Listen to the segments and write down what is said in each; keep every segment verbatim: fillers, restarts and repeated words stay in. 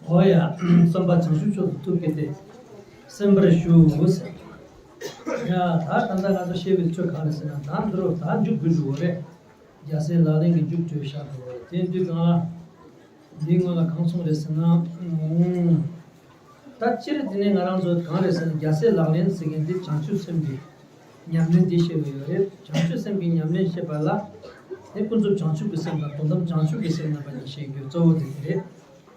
ཨོ་ཡ། གསུམ་པ་བྱང་ཆུབ་མཆོག་ཏུ་ཐུགས་བསྐྱེད་དེ་གསན་པར་ཞུ། ཡ། ད་ད་ལྟ་ང་ཚོ་བཤད་པའི་ཚུལ་གང་རེད་ཟེར་ན། ད་འདི་རུ་ད་མཇུག་དགོས་འདུག་རེད། རྒྱལ་སྲས་ལག་ལེན་གྱི་མཇུག་གྲོལ་བཞག་འགྲོ་བ་རེད། དེ་དུས་གང་ལ། འདིའི་སྔོན་ལ་གང་གསུངས་རེད་ཟེར་ན། ད་སྤྱིར་དེ་ནས་ང་རང་ཚོ་གང་རེད་ཟེར་ན། རྒྱལ་སྲས་ལག་ལེན་ཟེར་མཁན་འདི་བྱང་ཆུབ་སེམས་ཀྱི་ཉམས་ལེན་འདི་བཤད་པ་ཡོད་རེད། བྱང་ཆུབ་སེམས་ཀྱི་ཉམས་ལེན་བཤད་པ་ལ། དེ་ཀུན་རྫོབ་བྱང་ཆུབ་ཀྱི་སེམས་དང་དོན་དམ་བྱང་ཆུབ་ཀྱི་སེམས་རྣམ་པ་གཉིས་བཤད་རྒྱུ་གཙོ་བོ་དེ་རེད།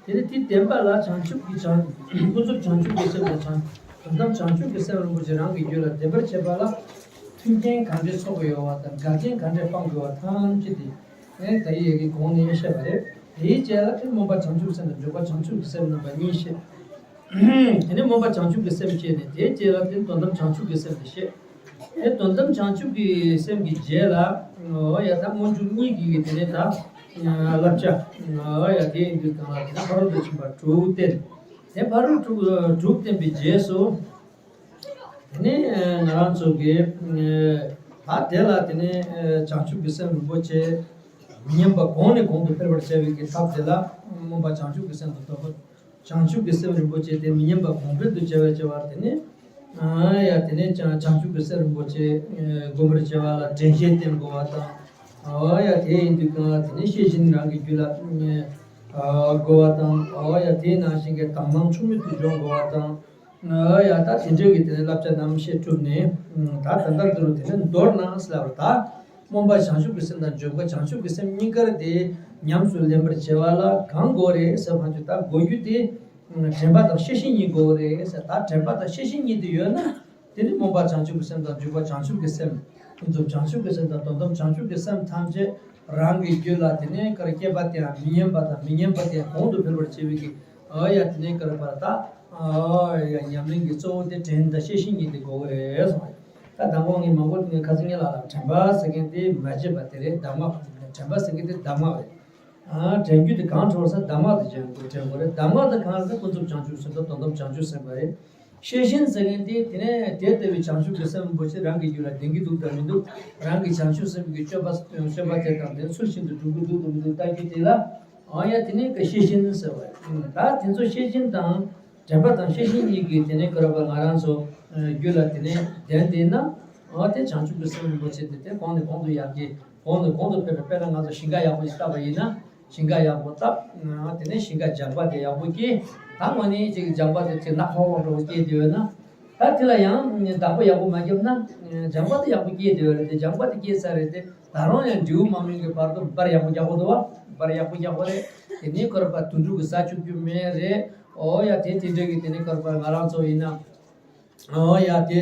དེ་ནས་དེ་བདེན་པ་ལ་བྱང་ཆུབ་ཀྱི་བྱང་། ཀུན་རྫོབ་བྱང་ཆུབ་ཀྱི་སེམས་དང་བྱང་། དོན་དམ་བྱང་ཆུབ་ཀྱི་སེམས་རིན་པོ་ཆེ་རང་གི་རྒྱུད་ལ་ལྡན་པར་བྱེད་པ་ལ། མཐུན་རྐྱེན་ག་འདྲའི་ཚོགས་དགོས་པ་དང་འགལ་རྐྱེན་ག་འདྲའི་སྤང་དགོས་པ་ཐམས་ཅད་དེ། ཨེ་ད་ཡི་ཡི་གེ་གོང་ནས་བཤད་པ་རེད། དེའི་རྗེས་ལ་དེ་སྨོན་པ་བྱང་ཆུབ་སེམས་དང་འཇུག་པ་བྱང་ཆུབ་ཀྱི་སེམས་རྣམ་པ་གཉིས་བཤད། དེ་ནས་སྨོན་པ་བྱང་ཆུབ་ཀྱི་སེམས་བསྐྱེད་ནས། དེའི་རྗེས་ལ་དེ་དོན་དམ་བྱང་ཆུབ་ཀྱི་སེམས་དེ་བཤད། དེ་དོན་དམ་བྱང་ཆུབ་ཀྱི་སེམས་ཀྱི་རྗེས་ལ། འོ་ཡ། ད་སྨོན་འཇུག་གཉིས་ཀྱི་དེ་ནས་ད་བསླབ་བྱ། འོ་ཡ། དེ་ཡིན་དུས་གང་ལ་དེ་ནས་ཕ་རོལ་ཏུ་ཕྱིན་པ་དྲུག་བསྟན། དེ་ཕ་རོལ་ཏུ་དྲུག་བསྟན་པའི་རྗེས་སུ། དེ་ནས་ང་རང་ཚོ་གི་ད་དེ་ལ་དེ་ནས་བྱང་ཆུབ་ཀྱི་སེམས་རིན་པོ་ཆེ་མི་ཉམས་པ་གོང་ནས་གོང་དུ་འཕེལ་བར་བྱ་བའི་གི་ཐབས་དེ་ལ། སྨོན་པ་བྱང་ཆུབ་ཀྱི་སེམས་དང་དོན་དམ་བྱང་ཆུབ་ཀྱི་སེམས་རིན་པོ་ཆེ་དེ་མི་ཉམས་པ་གོང་འཕེལ་དུ་བྱ་བའི་བྱ་བར། དེ་ནས་ཨ་ཡ། དེ་ནས་བྱང་བྱང་ཆུབ་ཀྱི་སེམས་རིན་པོ་ཆེ་བསྒོམ་པར་བྱ་བ་ལ་དྲན་ཤེས་བསྟེན་དགོས་པ་དང་། ཨ་ཡ། དེ་ཡིན་དུས་གང་ལ་དེ་ནས་ཤེས་བཞིན་རང་གི་རྒྱུད་ལ་དགོས་པ་དང་། ཨ་ཡ། དེ་ནང་བཞིན་གྱི་དག་སྣང་ཆུང་མོ་དུ་སྦྱོང་དགོས་པ་དང་། ཨ་ཡ། ད་དེ་འདྲའི་གི་དེ་ནས་བསླབ་བྱ་རྣམ་བཤད་གྲུབ་ནས། ད་ད་ལྟ་འདི་རུ་དེ་ནས་མདོར་ན་ཟེར་ལབ་པ་ད། སྨོན་པ་བྱང་ཆུབ་ཀྱི་སེམས་དང་འཇུག་པ་བྱང་ཆུབ་ཀྱི་སེམས་གཉིས་ཀར་དེ་ཉམས་སུ་ལེན་པར་བྱེད་པ་ལ་གང་དགོས་རེད་ཟེར་བ་ཅིག་ད་དགོས་རྒྱུ་དེ་དྲན་པ་དང་ཤེས་བཞིན་གཉིས་དགོས་རེད་ཟེར། ད་དྲན་པ་དང་ཤེས་བཞིན་གཉིས་དེ་ཡོད་ན། དེ་ནི་སྨོན་པ་བྱང་ཆུབ་ཀྱི་སེམས་དང་འཇུག་པ་བྱང་ཆུབ་ཀྱི་སེམས། ཀུན་རྫོབ་བྱང་ཆུབ་ཀྱི་སེམས་དང་དོན་དམ་བྱང་ཆུབ་ཀྱི་སེམས་ཐམས་ཅད་རང་གི་རྒྱུད་ལ་དེ་ནས་ཀར་སྐྱེས་པ་དེའང་མི་ཉམས་པ་དང་། མི་ཉམས་པ་དེ་གོང་དུ་འཕེལ་བར་བྱེད་པའི་གི། ཨ་ཡ། དེ་ནས་ཀར་པར་ད། ཨ་ཡ། ཉམས་ལེན་གྱི་གཙོ་བོ་དེ་དྲན་དང་ཤེས་བཞིན་གཉིས་དེ་དགོས་ཀྱི་རེད་གསུངས་པ་རེད། ད་མདང་དགོང་ངས་མང་པོ་ངས་ཁ་སང་ངས་ལ་ལ་དྲན་པ་ཟེར་མཁན་དེ་མ་བརྗེད་པ་དེ་རེད། གདམས་ངག་དྲན་པ་ཟེར་མཁན་དེ་གདམས་ངག་རེད། ཨ། དྲན་རྒྱུ་དེ་གང་འཕྲོ་ས་གདམས་ངག་དེ་དྲན་དགོས། དྲན་དགོས་རེད། གདམས་ངག་དེ་གང་རེད་ཟེར་ན་ཀུན་རྫོབ་བྱང་ཆུབ་སེམས་དང་དོན་དམ་བྱང་ཆུབ་སེམས་དཔའ་རེད། ཤེས་བཞིན་ཟེར་མཁན་དེ་དེ་ནས་དེ་ལྟ་བུའི་བྱང་ཆུབ་ཀྱི་སེམས་རིན་པོ་ཆེ་རང་གི་རྒྱུད་ལ་ལྡན་གྱི་འདུག་དང་མི་འདུག་རང་གི་བྱང་ཆུབ་སེམས་ཀྱི་སྤྱོད་པ་སྤྱོད་པ་དེ་དང་དེ་ཚུལ་བཞིན་དུ་སྒྲུབ་ཀྱི་འདུག་དང་མི་འདུག་ལྟ་རྒྱུ་དེ་ལ། ཨ་ཡ། དེ་ནས་ཀ་ཤེས་བཞིན་ཟེར་བ་རེད། ད་དེ་ཚོ་ཤེས་བཞིན་དང་དྲན་པ་དང་ཤེས་བཞིན་གཉིས་ཀྱིས་དེ་ནས་ཀ་ར་བ་ང་རང་ཚོ་རྒྱུད་ལ་དེ་ནས་ལྡན་བསྡད་ན། ཨ། དེ་བྱང་ཆུབ་ཀྱི་སེམས་རིན་པོ་ཆེ་དེ་དེ་གོང་ནས་གོང་དུ་ཡར་རྒྱས། གོང་ནས་གོང་དུ་འཕེལ་བའི། དཔེར་ན་ང་ཚོ་ཞིང་ཁ་ཡག་པོ་ཞིག་བཏབ་པ་ཡིན་ན། ཞིང་ཁ་ཡག་པོ་བཏབ། དེ་ནས་ཞིང་ཁ་ལྗང་པ་དེ་ཡག་པོ་སྐྱེས། ད་དངོས་གནས་ཅིག་ལྗང་པ་དེ་ཅིག་ནག་ཧོག་ཧོག་འདྲ་བོ་སྐྱེས་བསྡད་ཡོད་ན། ད་དེ་ལ་ཡང་བདག་པོ་ཡག་པོ་མ་བརྒྱབ་ན། ལྗང་པ་དེ་ཡག་པོ་སྐྱེས་བསྡད་ཡོད་རེད་དེ། ལྗང་པ་དེ་སྐྱེས་ཚར་རེད་དེ། ད་རུང་ཡང་འབྲས་བུ་མ་སྨིན་གྱི་བར་དུ་འབར་ཡག་པོ་རྒྱག་དགོས་འདུག་བ། འབར་ཡག་པོ་རྒྱག་དགོས་རེད། དེ་ནས་ཁོ་ར་པ་དུད་འགྲོ་གི་ས་བཅུག་རྒྱུ་མེད་རེད། ཨོ་ཡ། དེ་དེ་འདྲ་གི་དེ་ནས་ཁོ་ར་པ་ང་རང་ཚོ་ཡིན་ན། ཨོ་ཡ། དེ་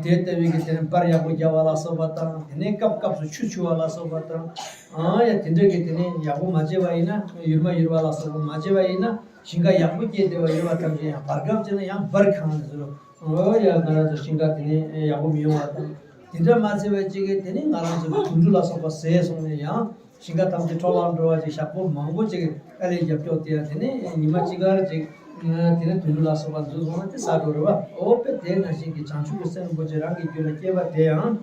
དེ་ལྟ་བུའི་གི་དེ་ནས་འབར་ཡག་པོ་རྒྱག་པ་ལ་སོགས་པ་དང་། དེ་ནས་སྐབས་སྐབས་སུ་ཆུ་འཆུ་བ་ལ་སོགས་པ་དང་། ཨོ་ཡ། དེ་འདྲ་གི་དེ་ནས་ཡག་པོ་མ་བྱས་པ་ཡིན་ན། ཡུར་མ་ཡུར་བ་ལ་སོགས་པ་མ་བྱས་པ་ཡིན་ན། ཞིང་ཁ་ཡག་པོ་སྐྱེས་བསྡད་པ་ཡོད་པ་ཐམས་ཅད་ཡང་བར་སྐབས་ཅིག་ན་ཡང་འབར་གང་ནས་ཟེར། ཨོ་ཡ། ང་རང་ཚོ་ཞིང་ཁ་དེ་ནས་ཡག་པོ་མི་ཡོང་བ་དང་། དེ་འདྲ་མ་བྱས་པ་ཅིག་གིས་དེ་ནས་ང་རང་ཚོ་གི་དུད་འགྲོ་ལ་སོགས་པ་ཟས་སོང་ནས་ཡང་། ཞིང་ཁ་ཐམས་ཅད་འཕྲོ་བརླག་འགྲོ་བ་ཅིག། ཞག་པོ་མང་པོ་ཅིག་དཀའ་ལས་རྒྱབ་སྐྱོར་དེ་ཡང་། དེ་ནས་ཉི་མ་གཅིག་གར་ཅིག་དེ་ནས་དུད་འགྲོ་ལ་སོགས་པ་འཛུལ་སོང་ན་དེ་ཟ་འགྲོ་རེད་བ། ཨོ་དཔེ་དེ་ནང་བཞིན་གྱི་བྱང་ཆུབ་ཀྱི་སེམས་རིན་པོ་ཆེ་རང་གི་རྒྱུད་ལ་སྐྱེས་པ་དེ་ཡང་།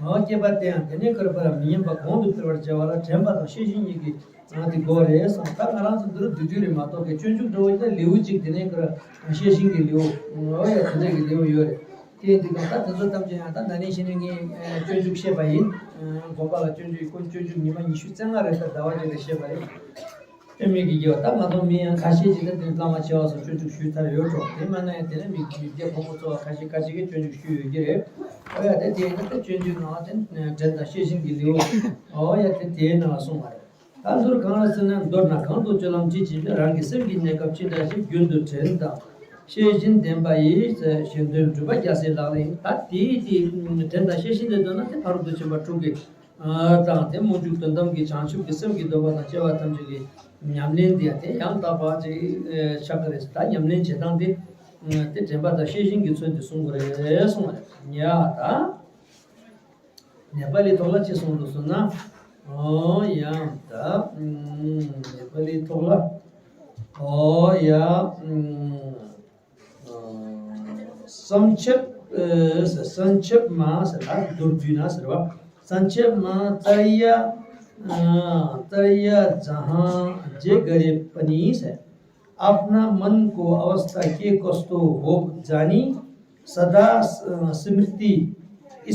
ཨོ་སྐྱེས་པ་དེ་ཡང་དེ་ནས་ཁོ་ར་པ་ར་མི་ཉམས་པ་གོང་དུ་འཕེལ་བར་བྱ་བ་ལ་དྲན་པ་དང་ཤེས་བཞིན་གཉིས་ཀྱིས་དེ་དགོས་རེད་གསུངས། ད་ང་རང་ཚོ་འདི་རུ་བསྡུས་བསྡུས་རེད་མ་གཏོགས་ཀྱི། སྤྱོད་འཇུག་འདྲ་བོ་ཡིན་ན་ལེའུ་གཅིག་དེ་ནས་ཁོ་ར་ཤེས་བཞིན་གྱི་ལེའུ། ཨོ་ཡ། དེ་འདྲ་གི་ལེའུ་ཡོད་རེད། དེ་ཡིན་དུས་གང་ལྟར་དེ་ཚོ་ཐམས་ཅད་ཡང་ད་ན་ནིང་ཕྱི་ནས་ངས་སྤྱོད་འཇུག་བཤད་པ་ཡིན། དགོན་པ་ལ་སྤྱོད་འཇུག་ཀུན་སྤྱོད་འཇུག་ཉི་མ་ཉི་ཤུ་རྩ་ལྔ་རེ་ལྟར་ཟླ་བ་གཅིག་རེ་བཤད་པ་རེད། དཔེ་མེད་ཀྱི་དགེ་བ། ད་ང་ཚོ་མི་ཡང་ཁ་ཤས་ཅིག་ད་དེ་བླ་མ་ཆེ་བ་ཚོ་སྤྱོད་འཇུག་ཞུས་ཚར་ཡོད་འགྲོ། དེ་མ་ན་ཡང་དེ་ནས་མི་མི་སྐྱ་ཕོ་མོ་ཚོ་ཁ་ཤས་ཁ་ཤས་ཀྱིས་སྤྱོད་འཇུག་ཞུས་ཡོད་ཀྱི་རེད། ཨོ་ཡ། དེ་དེ་ཡིན་ན་དེ་སྤྱོད་འཇུག་ནང་ལ་དེ་དྲན་དང་ཤེས་བཞིན་གྱི་ལེའུ། ཨོ་ཡ། དེ་དེའི་ནང་ལ་གསུངས་པ་རེད། ད་མདོར་གང་ལ་ཟེར་ན། མདོར་ན་གང་དུ་སྤྱོད་ལམ་ཅི་བྱེད་པའི། རང་གི་སེམས་ཀྱི་གནས་སྐབས་ཅི་འདྲ་ཞིག་རྒྱུན་དུ་དྲན་དང་ཤེས་བཞིན་ལྡན་པ་ཡིས། གཞན་དོན་སྒྲུབ་པ་རྒྱལ་སྲས་ལག་ལེན། ད་དེའི་དེ་དྲན་དང་ཤེས་བཞིན་ལྡན་འདུག་ན་དེ་ཕ་རོལ་ཏུ་ཕྱིན་པ་དྲུག་གི་དང་། དེ་སྨོན་འཇུག་དོན་དམ་གྱི་བྱང་ཆུབ་ཀྱི་སེམས་ཀྱི་སྡོམ་པ་དང་བཅས་པ་ཐམས་ཅད་ཀྱི་ཉམས་ལེན་དེ་ཡང་དེ་ཡང་དག་པ་ཅིག་ཆགས་ཀྱི་རེད། ད་ཉམས་ལེན་བྱེད་སྟངས་དེ་དེ་དྲན་པ་དང་ཤེས་བཞིན་གྱི་ཚུལ་དེ་གསུང་དགོས་རེད་གསུངས་པ་རེད། ཡ། ད། ནེ་པ་ལི་ཐོག་ལ་ཅི་གསུངས་འདུག་ཟེར་ན། ཨོ་ཡ། ད་ནེ་པ་ལི་ཐོག་ལ། ཨོ་ཡ། བསམ་འཆར། བསམ་འཆར་མ་ཟེར་ན་མདོར་བསྡུས་ན་ཟེར་བ། བསམ་འཆར་མ་ཙར་ཡ། ཙར་ཡ་ཛ་ཧང་ཇེ་ག་རེ་པ་ནི་ཟེར། अपना मन को अवस्था के कस्तो हो जानी, सदा स्मृति,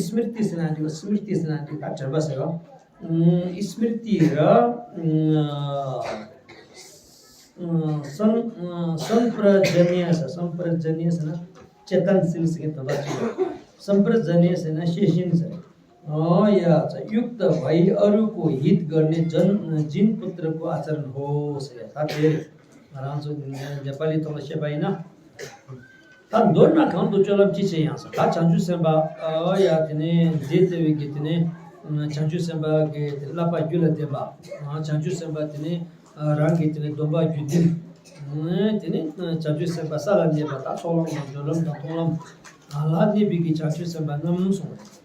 स्मृति ཟེར་ན་འགྲིག་སྨྲྀ་ཏི་ཟེར་ན་འགྲིག་ད་དྲན་པ་ཟེར་རོ། ཨུམ། स्मृति र, अं, सं- अं, संप्रजन्य ཟེར། संप्रजन्य ཟེར་ན་चेतनशील ཟེར་མཁན་དོན་དག་གཅིག་རེད། संप्रजन्य ཟེར་ན་ཤེས་བཞིན་ཟེར། ཨོ་ཡ། युक्त भई अरू को हित गर्ने जन- जिन पुत्र को आचरण हो ཟེར། ད་དེ་ང་རང་ཚོ་ནེ་པ་ལི་ཐོག་ལ་བཤད་པ་ཡིན་ན། ད་མདོར་ན་གང་དུ་སྤྱོད་ལམ་ཅི་བྱེད་ཡང་ཟེར། ད་བྱང་ཆུབ་སེམས་དཔའ། ཨོ་ཡ། དེ་ནས་མཛེས་བརྩེ་བའི་གི་དེ་ནས་བྱང་ཆུབ་སེམས་དཔའ་གི་དེ་བསླབ་པ་རྒྱུད་ལ་ལྡན་པ། བྱང་ཆུབ་སེམས་དཔའ་དེ་ནས་རང་གི་དེ་ནས་སྡོམ་པ་རྒྱུད་ལྡན། དེ་ནས་བྱང་ཆུབ་སེམས་དཔའ་ས་ལ་གནས་པ་དང་ཚོགས་ལམ་དང་སྦྱོར་ལམ་དང་མཐོང་ལམ་ལ་གནས་པའི་གི་བྱང་ཆུབ་སེམས་དཔའ་རྣམས་གསུངས།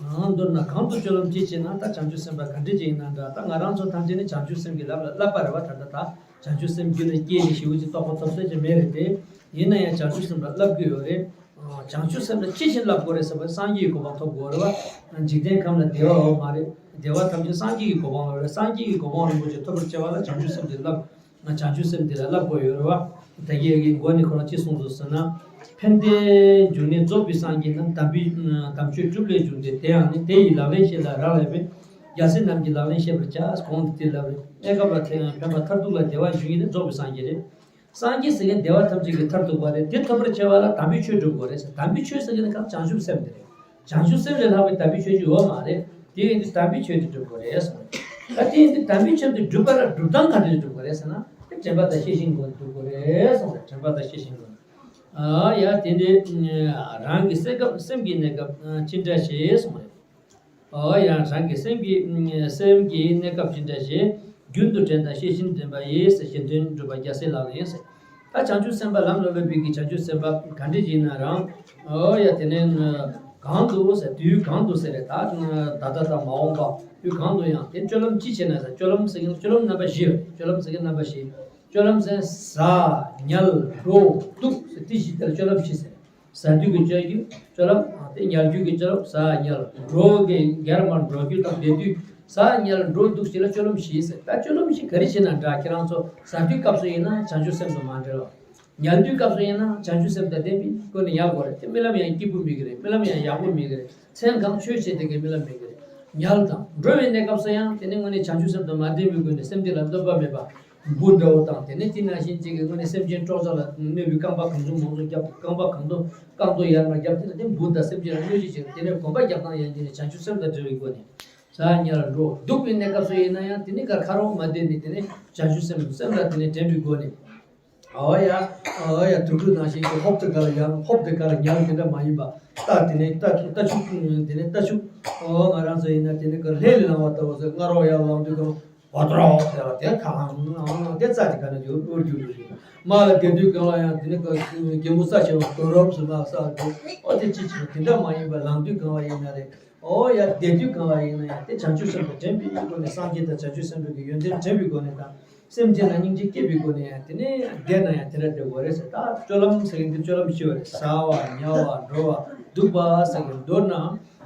མདོར་ན་གང་དུ་སྤྱོད་ལམ་ཅི་བྱེད་ན། ད་བྱང་ཆུབ་སེམས་དཔའ་ག་འདྲ་ཅིག་ཡིན་ན་འདྲ། ད་ང་རང་ཚོ་ཐམས་ཅད་ནི་བྱང་ཆུབ་སེམས་ཀྱི་ལམ་ལ་བསླབ་པ་རེད་བ། ད་ལྟ་ད་བྱང་ཆུབ་སེམས་རྒྱུད་ལ་སྐྱེས་ནས་ཞེ་པོ་ཅིག་རྟོགས་པ་ཐོབ་ས་ཅིག་མེད་རེད་དེ། ཡིན་ན་ཡང་བྱང་ཆུབ་སེམས་ལ་བསླབ་ཀྱི་ཡོད་རེད། བྱང་ཆུབ་སེམས་ལ་ཅི་བྱེད་བསླབ་དགོས་རེད་ཟེར་བ། སངས་རྒྱས་ཀྱི་གོ་འཕང་ཐོབ་དགོས་རེད་བ། འཇིག་རྟེན་ཁམས་ལ་བདེ་བའོ་མ་རེད། བདེ་བ་ཐམས་ཅད་སངས་རྒྱས་ཀྱི་གོ་འཕང་རེད། སངས་རྒྱས་ཀྱི་གོ་འཕང་རིན་པོ་ཆེ་ཐོབ་པར་བྱ་བ་ལ་བྱང་ཆུབ་སེམས་དེ་བསླབ། ང་བྱང་ཆུབ་སེམས་འདི་ལ་བསླབ་དགོས་ཡོད་རེད་བ། ད་གིན་གི་མགོ་ནས་ཁོ་རང་ཅི་གསུངས་སོང་ཟེར་ན། ཕན་བདེའི་འབྱུང་གནས་རྫོགས་པའི་སངས་རྒྱས་རྣམས། དམ་པའི་དམ་ཆོས་སྒྲུབ་ལས་བྱུང་སྟེ། དེ་ཡང་ནི་དེ་ཡི་ལག་ལེན་ཤེས་ལ་རག་ལས་པས། རྒྱལ་སྲས་རྣམས་ཀྱི་ལག་ལེན་ཤེས་པར་བྱ། གོང་དུ་དེ་ལབ་རེད། གནས་སྐབས་ལ་ཕན་པ་མཐར་ཐུག་ལ་བདེ་བ་འབྱུང་ཡུལ་ནི་རྫོགས་པའི་སངས་རྒྱས་རེད། སངས་རྒྱས་ཟེར་མཁན་བདེ་བ་ཐམས་ཅད་ཀྱི་མཐར་ཐུག་པ་རེད། དེ་ཐོབ་པར་བྱ་བ་ལ་དམ་པའི་ཆོས་སྒྲུབ་དགོས་རེད་ཟེར། དམ་པའི་ཆོས་ཟེར་མཁན་ནི་གང་བྱང་ཆུབ་སེམས་དེ་རེད། བྱང་ཆུབ་སེམས་ལས་ལྷག་པའི་དམ་པའི་ཆོས་ཅིག་ཡོད་མ་རེད། དེ་ཡིན་དུས་དམ་པའི་ཆོས་དེ་སྒྲུབ་དགོས་རེད་གསུངས། ད་དེ་ཡིན་དུས་དམ་པའི་ཆོས་དེ་སྒྲུབ་པ་ལ་སྒྲུབ་སྟངས་ག་འདྲ་སྒྲུབ་དགོས་རེད་ཟེར་ན། དེ་དྲན་པ་དང་ཤེས་བཞིན་སྒོ་ནས་སྒྲུབ་དགོས་རེད་གསུངས་རེད། དྲན་པ་དང་ཤེས་བཞིན་སྒོ་ནས། ཨ་ཡ། དེ་འདི་རང་གི་སེམས་སྐབས་སེམས་ཀྱི་གནས་སྐབས་ཅི་འདྲ་ཞེས་གསུངས་རེད། ཨོ་ཡ། རང་གི་སེམས་ཀྱི་སེམས་ཀྱི་གནས་སྐབས་ཅི་འདྲ་ཞེས། རྒྱུན་དུ་དྲན་དང་ཤེས་བཞིན་དྲན་པ་ཡིས། གཞན་དོན་སྒྲུབ་པ་རྒྱལ་སྲས་ལག་ལེན་ཟེར། ད་བྱང་ཆུབ་སེམས་དཔའ་ལམ་ལ་སློབ་པའི་གི་བྱང་ཆུབ་སེམས་དཔའ་ག་འདྲ་ཅིག་ཡིན་ན་རང་། ཨོ་ཡ། དེ་ནས་གང་དུ་ཟེར། དུས་གང་དུ་ཟེར་རེད། ད་ད་ལྟ་དང་མ་འོངས་པ་དུས་གང་དུ་ཡང་དེ་སྤྱོད་ལམ་ཅི་བྱེད་ན་ཟེར། སྤྱོད་ལམ་ཟེར་གྱི་སྤྱོད་ལམ་རྣམ་པ་བཞི་ཡོད། སྤྱོད་ལམ་ཟེར་གྱི་རྣམ་པ་བཞི། སྤྱོད་ལམ་ཟེར་ཟ་ཉལ་འགྲོ་འདུག་ཟེར་དེ་བཞི་དེ་ལ་སྤྱོད་ལམ་བཞི་ཟེར། ཟ་དུས་ཀྱི་སྤྱོད་རྒྱུ་སྤྱོད་ལམ། དེ་ཉལ་རྒྱུ་གི་སྤྱོད་ལམ། ཟ་ཉལ་འགྲོ་གི་སྒེར་མར་འགྲོ་རྒྱུ་དང་བསྡད་དུས་ཟ་ཉལ་འགྲོ་འདུག་ཅེས་ལ་སྤྱོད་ལམ་བཞི་ཟེར། ད་སྤྱོད་ལམ་བཞི་ག་རེ་བྱེད་ན་འདྲ། ཁྱེད་རང་ཚོ་ཟ་དུས་སྐབས་སུ་ཡིན་ན་བྱང་ཆུབ་སེམས་དང་མ་འབྲེལ་བ། ཉལ་དུས་སྐབས་སུ་ཡིན་ན་བྱང་ཆུབ་སེམས་དང་ལྡན་པའི་སྒོ་ནས་ཉལ་དགོས་རེད། དེ་རྨི་ལམ་ཡང་སྐྱིད་པོ་མེད་གི་རེད། རྨི་ལམ་ཡང་ཡག་པོ་མེད་གི་རེད། མཚན་གང་ཆོས་བྱེད་དེ་གའི་རྨི་ལམ་མེད་གི་རེད། ཉལ་དང་འགྲོ་བའི་གནས་སྐབས་སུ་ཡང་དེ་ནི་དངོས་གནས་བྱང་ཆུབ་སེམས་དང་མ་ལྡན་པའི་སྒོ་ནས་སེམས་དེ་ལ་སྣོན་པ་མེད་པ། འབུ་འདྲ་བོ་དང་། དེ་ནས་དེ་ནང་བཞིན་གཅིག་གི་དངོས་གནས་སེམས་ཅན་སྲོག་ཆགས་ལ་གནོད་པའི་རྐང་པ་གང་བྱུང་མང་བྱུང་བརྒྱབ། རྐང་པ་གང་དུ་རྐང་རྡོ་ཡར་མར་བརྒྱབ། དེ་ནས་དེ་འབུ་དང་སེམས་ཅན་ལ་གནོད་གཞི་བྱེད། དེ་ནས་གོམ་པ་རྒྱག་སྟངས་ཡང་དེ་ནས་བྱང་ཆུབ་སེམས་དང་འབྲེལ་བའི་སྒོ་ནས། ཟ་ཉལ་འགྲོ་འདུག་པའི་གནས་སྐབས་སུ་ཡིན་ན་ཡང་དེ་ནས་ག་ཁ་རོག་མ་བསྡད་ནས་དེ་ནས་བྱང་ཆུབ་སེམས་སེམས་དང་དེ་ནས་འབྲེལ་བའི་སྒོ་ནས། ཨོ་ཡ། ཨོ་ཡ། དུག་སྦྲུལ་ནང་བཞིན་གྱི་ཧོབ་ཏེ་ག་ལ་ཡང་ཧོབ་ཏེ་ག་ལ་ཉལ་དེ་འདྲ་མ་ཡིན་པ། རྟ་དེ་ནས་རྟ་རྟ་ཕྱུག་དེ་ནས་རྟ་ཕྱུག་ཨོ་ང་རང་ཚོ་ཡིན་ན་དེ་ནས་ག་ལྷས་ལས་ལངས་པ་ལྟ་བུ་ཟེར། སྔ་རོགས་ཡར་ལངས་དུས་གང་བ་དོ་རོགས་ཟེར་བ་དེ་གང་དེ་རྩ་དེ་ག་ནས་ཡོད་འོར་རྒྱུ་རེད། མ་ལ་བསྡད་དུས་གང་ལ་ཡང་དེ་ནས་ག་རྒན་མོ་ས་ཆེ་བ་དོ་རོགས་ཟེར་མ་ས་དེ་ཨོ་དེ་ཅི་ཅི་དེ་འདྲ་མ་ཡིན་པ། ལངས་དུས་གང་ལ་ཡིན་ན་རེད། ཨོ་ཡ། བསྡད་དུས་གང་ལ་ཡིན་ན་ཡང་དེ་བྱང་ཆུབ་སེམས་དང་ལྡན་པའི་སྒོ་ནས། སངས་རྒྱས་དང་བྱང་ཆུབ་སེམས་དཔའི་གི་ཡོན་ཏན་དྲན་པའི་སྒོ་ནས་དང་། སེམས་ཅན་ལ་སྙིང་རྗེ་སྐྱེས་པའི་སྒོ་ནས་ཡང་དེ་ནས་བསྡད་ན་ཡང་དེ་འདྲ་བསྡད་དགོས་རེད་ཟེར། ད་སྤྱོད་ལམ་ཟེར་མཁན་དེ་སྤྱོད་ལམ་བཞི་བ་རེད། ཟ་བ་ཉལ་བ་འགྲོ་བ་འདུག་པ་ཟེར་མཁན། མདོར་ན་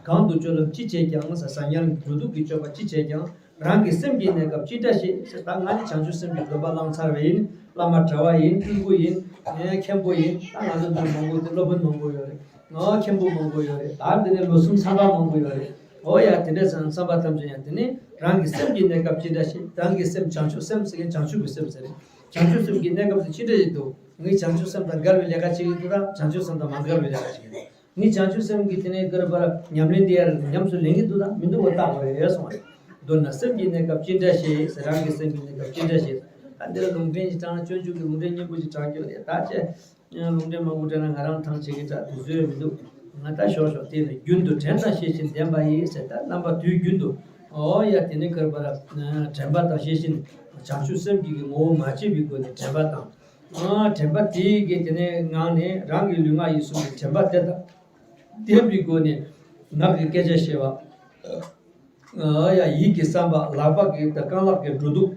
གང་དུ་སྤྱོད་ལམ་ཅི་བྱེད་ཀྱང་ཟེར། ཟ་ཉལ་འགྲོ་འདུག་གི་སྤྱོད་པ་ཅི་བྱེད་ཀྱང་རང་གི་སེམས་ཀྱི་གནས་སྐབས་ཅི་འདྲ་ཞིག་ཟེར། ད་ང་ནི་བྱང་ཆུབ་སེམས་ཀྱི་སྡོམ་པ་བླངས་ཚར་བ་ཡིན། བླ་མ་གྲྭ་བ་ཡིན། སྤྲུལ་སྐུ་ཡིན། ངས་མཁན་པོ་ཡིན། ད་ང་ཚོ་འདིར་མང་པོ་དེ་སློབ་དཔོན་མང་པོ་ཡོད་རེད། ང་མཁན་པོ་མང་པོ་ཡོད་རེད། ད་འདི་ནས་ལོ་གསུམ་ཚང་པ་མང་པོ་ཡོད་རེད། འོ་ཡ། དེ་འདྲ་བསམ་བསམ་པ་ཐམས་ཅད་ཡང་དེ་ནི་རང་གི་སེམས་ཀྱི་གནས་སྐབས་ཅི་འདྲ་ཞིག་རང་གི་སེམས་བྱང་ཆུབ་སེམས་ཟེར་མཁན་བྱང་ཆུབ་ཀྱི་སེམས་ཟེར་རེད། བྱང་ཆུབ་སེམས་ཀྱི་གནས་སྐབས་དེ་ཅི་འདྲ་ཞིག་འདུག་ངས་བྱང་ཆུབ་སེམས་དང་འགལ་བའི་ལས་ཀ་བྱེད་ཀྱི་འདུག་དང་། བྱང་ཆུབ་སེམས་དང་མ་འགལ་བའི་ལས་ཀ་བྱེད་ཀྱི་འདུག་ངས་བྱང་ཆུབ་སེམས་ཀྱི་དེ་ནས་དགར་བར་ཉམས་ལེན་དེ་ཡར་ཉམས་སུ་ལེན་གྱི་འདུག་དང་མི་འདུག་པ་བརྟག་དགོས་རེད་གསུངས་པ་རེད། མདོར་ན་སེམས་ཀྱི་གནས་སྐབས་ཅི་འདྲ་ཞིག་ཟེར། རང་གི་སེམས་ཀྱི་གནས་སྐབས་ཅི་འདྲ་ཞིག་ད་འདིར་ལུང་འདྲེན་ཞིག་དྲངས། སྤྱོད་འཇུག་གི་ལུང་འདྲེན་སྙིང་པོ་ཞིག་དྲངས་ཀྱི་ཡོད་རེད། ད་ཅེ། ལུང་འདྲེན་མང་པོ་དྲངས་ན་ང་རང་ཐང་ཆད་ཀྱི་འདྲ་དུས་ཚོད་མི་འདུག་ང་ད་ཞོག་ཞོག་དེ་ནི་རྒྱུན་དུ་དྲན་དང་ཤེས་བཞིན་ལྡན་པ་ཡིས་ཟེར། ད་རྣམ་པ་དུས་རྒྱུན་དུ། ཨོ་ཡ། དེ་ནི་གར་བར་དྲན་པ་དང་ཤེས་བཞིན་བྱང་ཆུབ་སེམས་ཀྱི་ངོ་བོ་མ་བརྗེད་པའི་སྒོ་ནས་དྲན་པ་དང་། ཨ། དྲན་པ་དེའི་གི་དེ་ནས་ངང་ནས་རང་གི་ལུས་ངག་ཡིད་གསུམ་གྱི་དྲན་པ་དེ་དང་ལྡན་པའི་སྒོ་ནས་ངག་གི་སྐད་ཆ་བཤད་པ། ཨ་ཡ། ཡིད་ཀྱི་བསམ་པ། ལག་པ་གི་དང་རྐང་ལག་གི་འགྲོ་འདུག་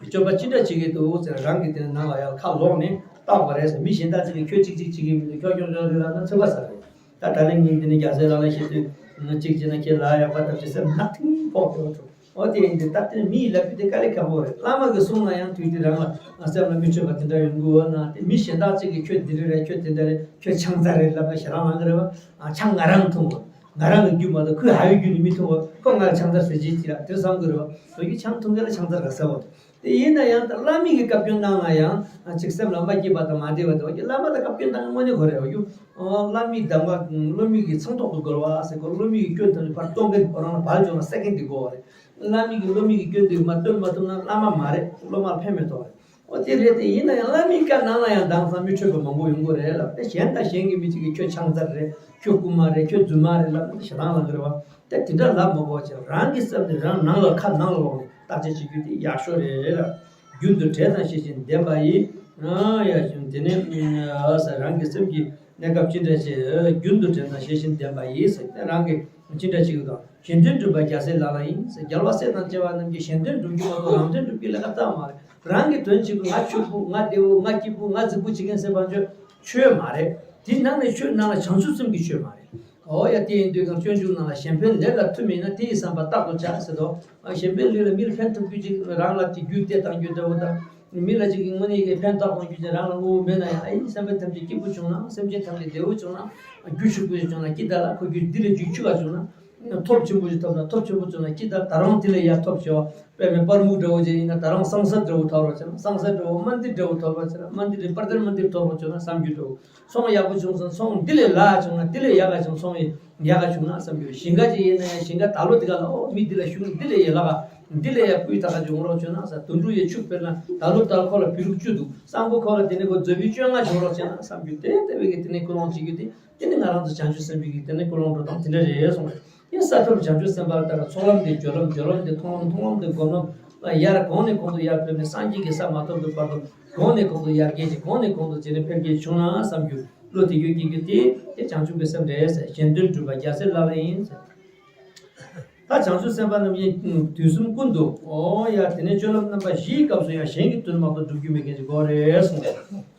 སྤྱོད་པ་ཅི་འདྲ་བྱེད་ཀྱི་འདུག་ཟེར་རང་གི་དེ་ནང་ལ་ཡང་ཁ་ལོག་ནས་བརྟག་པ་རེད་ཟེར། མི་གཞན་དག་ཅིག་གིས་ཁྱོད་ཅིག་ཅིག་བྱེད་ཀྱི་མི་འདུག་ཁྱོད་ཁྱོད་ཁྱོད་རེད་ལབ་ན་ཚོད་པ་ཟ་རེད། ད་ད་ལན་ངས་འདི་ནས་རྒྱལ་སྲས་ལག་ལེན་བཤད་དུས་ང་གཅིག་བྱས་ན་ཁྱེད་ལ་ཡག་པ་ཐབས་ཅིག་སེམས་ནག་ཐིང་ཕོག་གི་འགྲོ། འོ་དེ་ཡིན་དུས་ད་ལྟ་མི་ཡིས་ལབ་རྒྱུ་དེ་དཀའ་ལས་ཁག་པོ་རེད། བླ་མ་གིས་གསུངས་ན་ཡང་དུས་དེ་རང་ལ་སེམས་ལ་མི་འཕྲོད་པ་དེ་འདྲ་ཡོང་གི་འོ་ན། དེ་མི་གཞན་དག་ཅིག་གིས་ཁྱོད་འདི་རེད་རེད། ཁྱོད་དེ་འདྲ་རེད། ཁྱོད་ཆང་རྩ་རེད་ལབ་ན་ཞེ་དྲག་ལངས་གི་རེད་བ། ཨ། ཆང་ང་རང་འཐུང་བ། ང་རང་གི་རྒྱུ་མ་གཏོགས་ཁོས་ཧ་ཡོད་རྒྱུ་ནི་མི་འཐུང་བ། ཁོ་ང་ལ་ཆང་རྩ་ཟེར་གྱི་ཅི་ར་དེར་བསམ་གི་རེད་བ། ཁོ་གིས་ཆང་འཐུང་མཁན་ལ་ཆང་རྩ་ག་ཟེར་བ། དེ་ཡིན་ན་ཡང་ད་བླ་མ་གིས་བཀའ་བཀྱོན་གནང་ན་ཡང་ཅིག་སེམས་ལ་མ་སྐྱིད་པ་དང་མ་བདེ་བ་དེ་བ་ཀྱི་བླ་མ་ལ་བཀའ་བཀྱོན་གནང་དངོས་གནས་དགོས་རེད་བ། ཡུ། བླ་མའི་གདམས་ངག་སློབ་མའི་གི་མཚང་ཐོག་ཏུ་རྒོལ་བ་ཟེར་གོ། སློབ་མའི་གི་སྐྱོན་ཐམས་ཅད་ཕར་གཏོང་མཁན་ཁོ་རང་ལ་བལ་བྱུང་ན་སེ་ཀེན་འདི་དགོས་བ་རེད། བླ་མའི་གི་སློབ་མའི་གི་སྐྱོན་འདི་མ་སྟོན་མ་ཐུབ་ན་བླ་མ་མ་རེད། སློབ་མ་ལ་ཕན་མེད་དོ་རེད། འོ་དེ་རེད། དེ་ཡིན་ན་ཡང་བླ་མའི་བཀའ་གནང་ན་ཡང་དེང་སང་མི་འཕྲོད་པ་མང་པོ་ཡོང་གི་རེད་ལབ། དེ་གཞན་དང་གཞན་གྱི་མི་གཅིག་གིས་ཁྱོད་ཆང་རྩ་རེད། ཁྱོད་རྐུན་མ་རེད། ཁྱོད་རྫུན་མ་རེད་ལབ་ན་ཞེ་སྡང་ལངས་གི་རེད་བ། དེ་དེ་འདྲ་ལབ་མ་དགོས་བྱས་རང་གི་སེམས་ནི་རང་ནང་ལ་ཁ་ནང་ལ་འོང་ནས་བརྟག་དཔྱད་བྱེད་རྒྱུ་དེ་ཡག་ཤོས་རེད་ལབ། རྒྱུན་དུ་དྲན་དང་ཤེས་བཞིན་ལྡན་པ་ཡིས། ཨ་ཡ་བཞིན་དེ་ནས་ཨ་ས་རང་གི་སེམས་ཀྱི་གནས་སྐབས་ཅི་འདྲ་ཞིག་རྒྱུན་དུ་དྲན་དང་ཤེས་བཞིན་ལྡན་པ་ཡིས་ཟེར་ཏེ་རང་གི་ཅི་འདྲ་ཞིག་དང་གཞན་དོན་སྒྲུབ་པ་རྒྱལ་སྲས་ལག་ལེན་ཡིན་ཟེར། རྒྱལ་བ་སྲས་དང་བཅས་པ་རྣམས་ཀྱིས་གཞན་དོན་སྒྲུབ་རྒྱུ་མ་གཏོགས་རང་དོན་སྒྲུབ་རྒྱུ་ལས་ཀ་ཙམ་མ་རེད། རང་གི་དོན་གཅིག་པུ་ང་ཕྱུག་པོ་ང་བདེ་བོ་ང་སྐྱིད་པོ་ང་རྫིག་པོ་བྱེད་མཁན་ཟེར་བ་ཆོས་ཆོས་མ་རེད། དེ་ནང་ནས་ཆོས་ནང་ལ་བྱང་ཆུབ་སེམས་ཀྱི་ཆོས་མ་རེད། འོ་ཡ། དེ་ཡིན་དུས་གང་སྤྱོད་འཇུག་ནང་ལ་གཞན་ཕན་ལས་ལ་མཐུ་མེད་ན་དེ་ཡི་བསམ་པ་རྟག་ཏུ་བྱ་ཟེར་དོ། གཞན་ཕན་ལས་ལ་མིར་ཕན་ཐོགས་རྒྱུ་ཅིག་རང་ལ་ཅིག་རྒྱུ་སྟེ་བཏང་རྒྱུ་འདྲ་བོ་དང་། མི་ལ་ཅིག་གི་དངོས་གནས་ཀྱི་ཕན་ཐོགས་གཏོང་རྒྱུ་ཅིག་རང་ལ་དངོས་པོ་མེད་ན་ཡང་ཨ་ཡིན་བསམ་པའི་ཐམས་ཅད་སྐྱིད་པོ་བྱུང་ན་སེམས་ཅན་ཐམས་ཅད་བདེ་བོ་བྱུང་ན་རྒྱུ་ཕྱུག་པོ་ཞིག་བྱུང་ན་སྐྱིད་ད་ལ་ཁོ་རྒྱུ་འདི་ལས་རྒྱུ་ཕྱུག་ག་བྱུང་ན་ཐོབ་ཆེན་པོ་ཞིག་ཐོབ་ན་ཐོབ་ཆེན་པོ་བྱུང་ན་སྐྱིད་ད་ད་རུང་དེ་ལས་ཡར་ཐོབ་ཆེ་བ། དཔེ་མེད་པར་མུ་འདྲ་བོ་ཅིག་ཡིན་ན་ད་རུང་སང་ས་འདྲ་བོ་ཐོབ་རོགས་བྱས་ན་སང་ས་འདྲ་བོ་མན་དི་འདྲ་བོ་ཐོབ་རོགས་བྱས་ན་མན་དི་རི་པར་དེར་མན་དི་ཐོབ་རོགས་བྱས་ན་བསམ་རྒྱུ་འདྲ་བོ། ཚོང་ཡག་པོ་བྱུང་སོང་། ཚོང་འདི་ལས་ལ་བྱུང་ན་འདི་ལས་ཡག་ག་བྱུང་། ཚོང་ཡག་ག་བྱུང་ན་བསམ་རྒྱུ། ཞིང་ཁ་ཅིག་ཡིན་ན་ཡང་ཞིང་ཁ་ད་ལོ་འདི་ག་ལ་ཨོ་མི་འདི་ལ་ཞུང་འདི་ལས་ཡག་ག་འདི་ལས་ཡག་སྤུས་དག་ག་ཅིག་འོང་རོགས་བྱུང་ན་ཟེར། དུད་འགྲོ་ཡི་ཕྱུག་དཔེར་ན་ད་ལོ་ལྟར་ཁོ་ལ་བི་རུ་བཅུ་འདུག་སང་ཕོད་ཁོ་ལ་དེ་ནས་ཁོ་མཛོ་བི་བཅོ་ལྔ་བྱུང་རོགས་བྱུང་ན་བསམ་རྒྱུ། དེ་ལྟ་བུའི་གི་དེ་ནས་ཀུན་སློང་བྱེད་རྒྱུ་དེ། དེ་ནི་ང་རང་ཚོ་བྱང་ཆུབ་སེམས་དཔའི་གི་དེ་ནི་ཀུན་སློང་འགྲོ་སྟངས་དེ་འདྲ་རེད་གསུངས་རེད། དེ་ས་ཐོབ་བྱང་ཆུབ་སེམས་དཔའ་ལྟར་ཚོགས་ལམ་དེ་སྦྱོར་ལམ། སྦྱོར་ལམ་དེ་མཐོང་ལམ། མཐོང་ལམ་དེ་སྒོམ་ལམ། ཡར་གོང་ནས་གོང་དུ་ཡར་ཕེབས་ནས་སངས་རྒྱས་ཀྱི་ས་མ་ཐོབ་པའི་བར་དུ་གོང་ནས་གོང་དུ་ཡར་རྒྱས་ཀྱི་གོང་ནས་གོང་དུ་བྱས་ནས་འཕེལ་རྒྱས་བྱུང་ན་བསམ་རྒྱུ། བློ་དེ་ཡོད་ཀྱི་རྒྱུ་དེ་དེ་བྱང་ཆུབ་ཀྱི་སེམས་རེད་ཟེར། གཞན་དོན་སྒྲུབ་པ་རྒྱལ་སྲས་ལག་ལེན་ཡིན་ཟེར། ད་བྱང་ཆུབ་སེམས་དཔའ་རྣམས་ཀྱིས་དུས་གསུམ་ཀུན་ཏུ། འོ་ཡ། དེ་ནས་སྤྱོད་ལམ་རྣམ་པ་བཞིའི་སྐབས་སུ་ཡང་གཞན་གྱི་དོན་མ་གཏོགས་སྒྲུབ་རྒྱུ་མེད་མཁན་ཅིག་དགོས་རེད་གསུངས།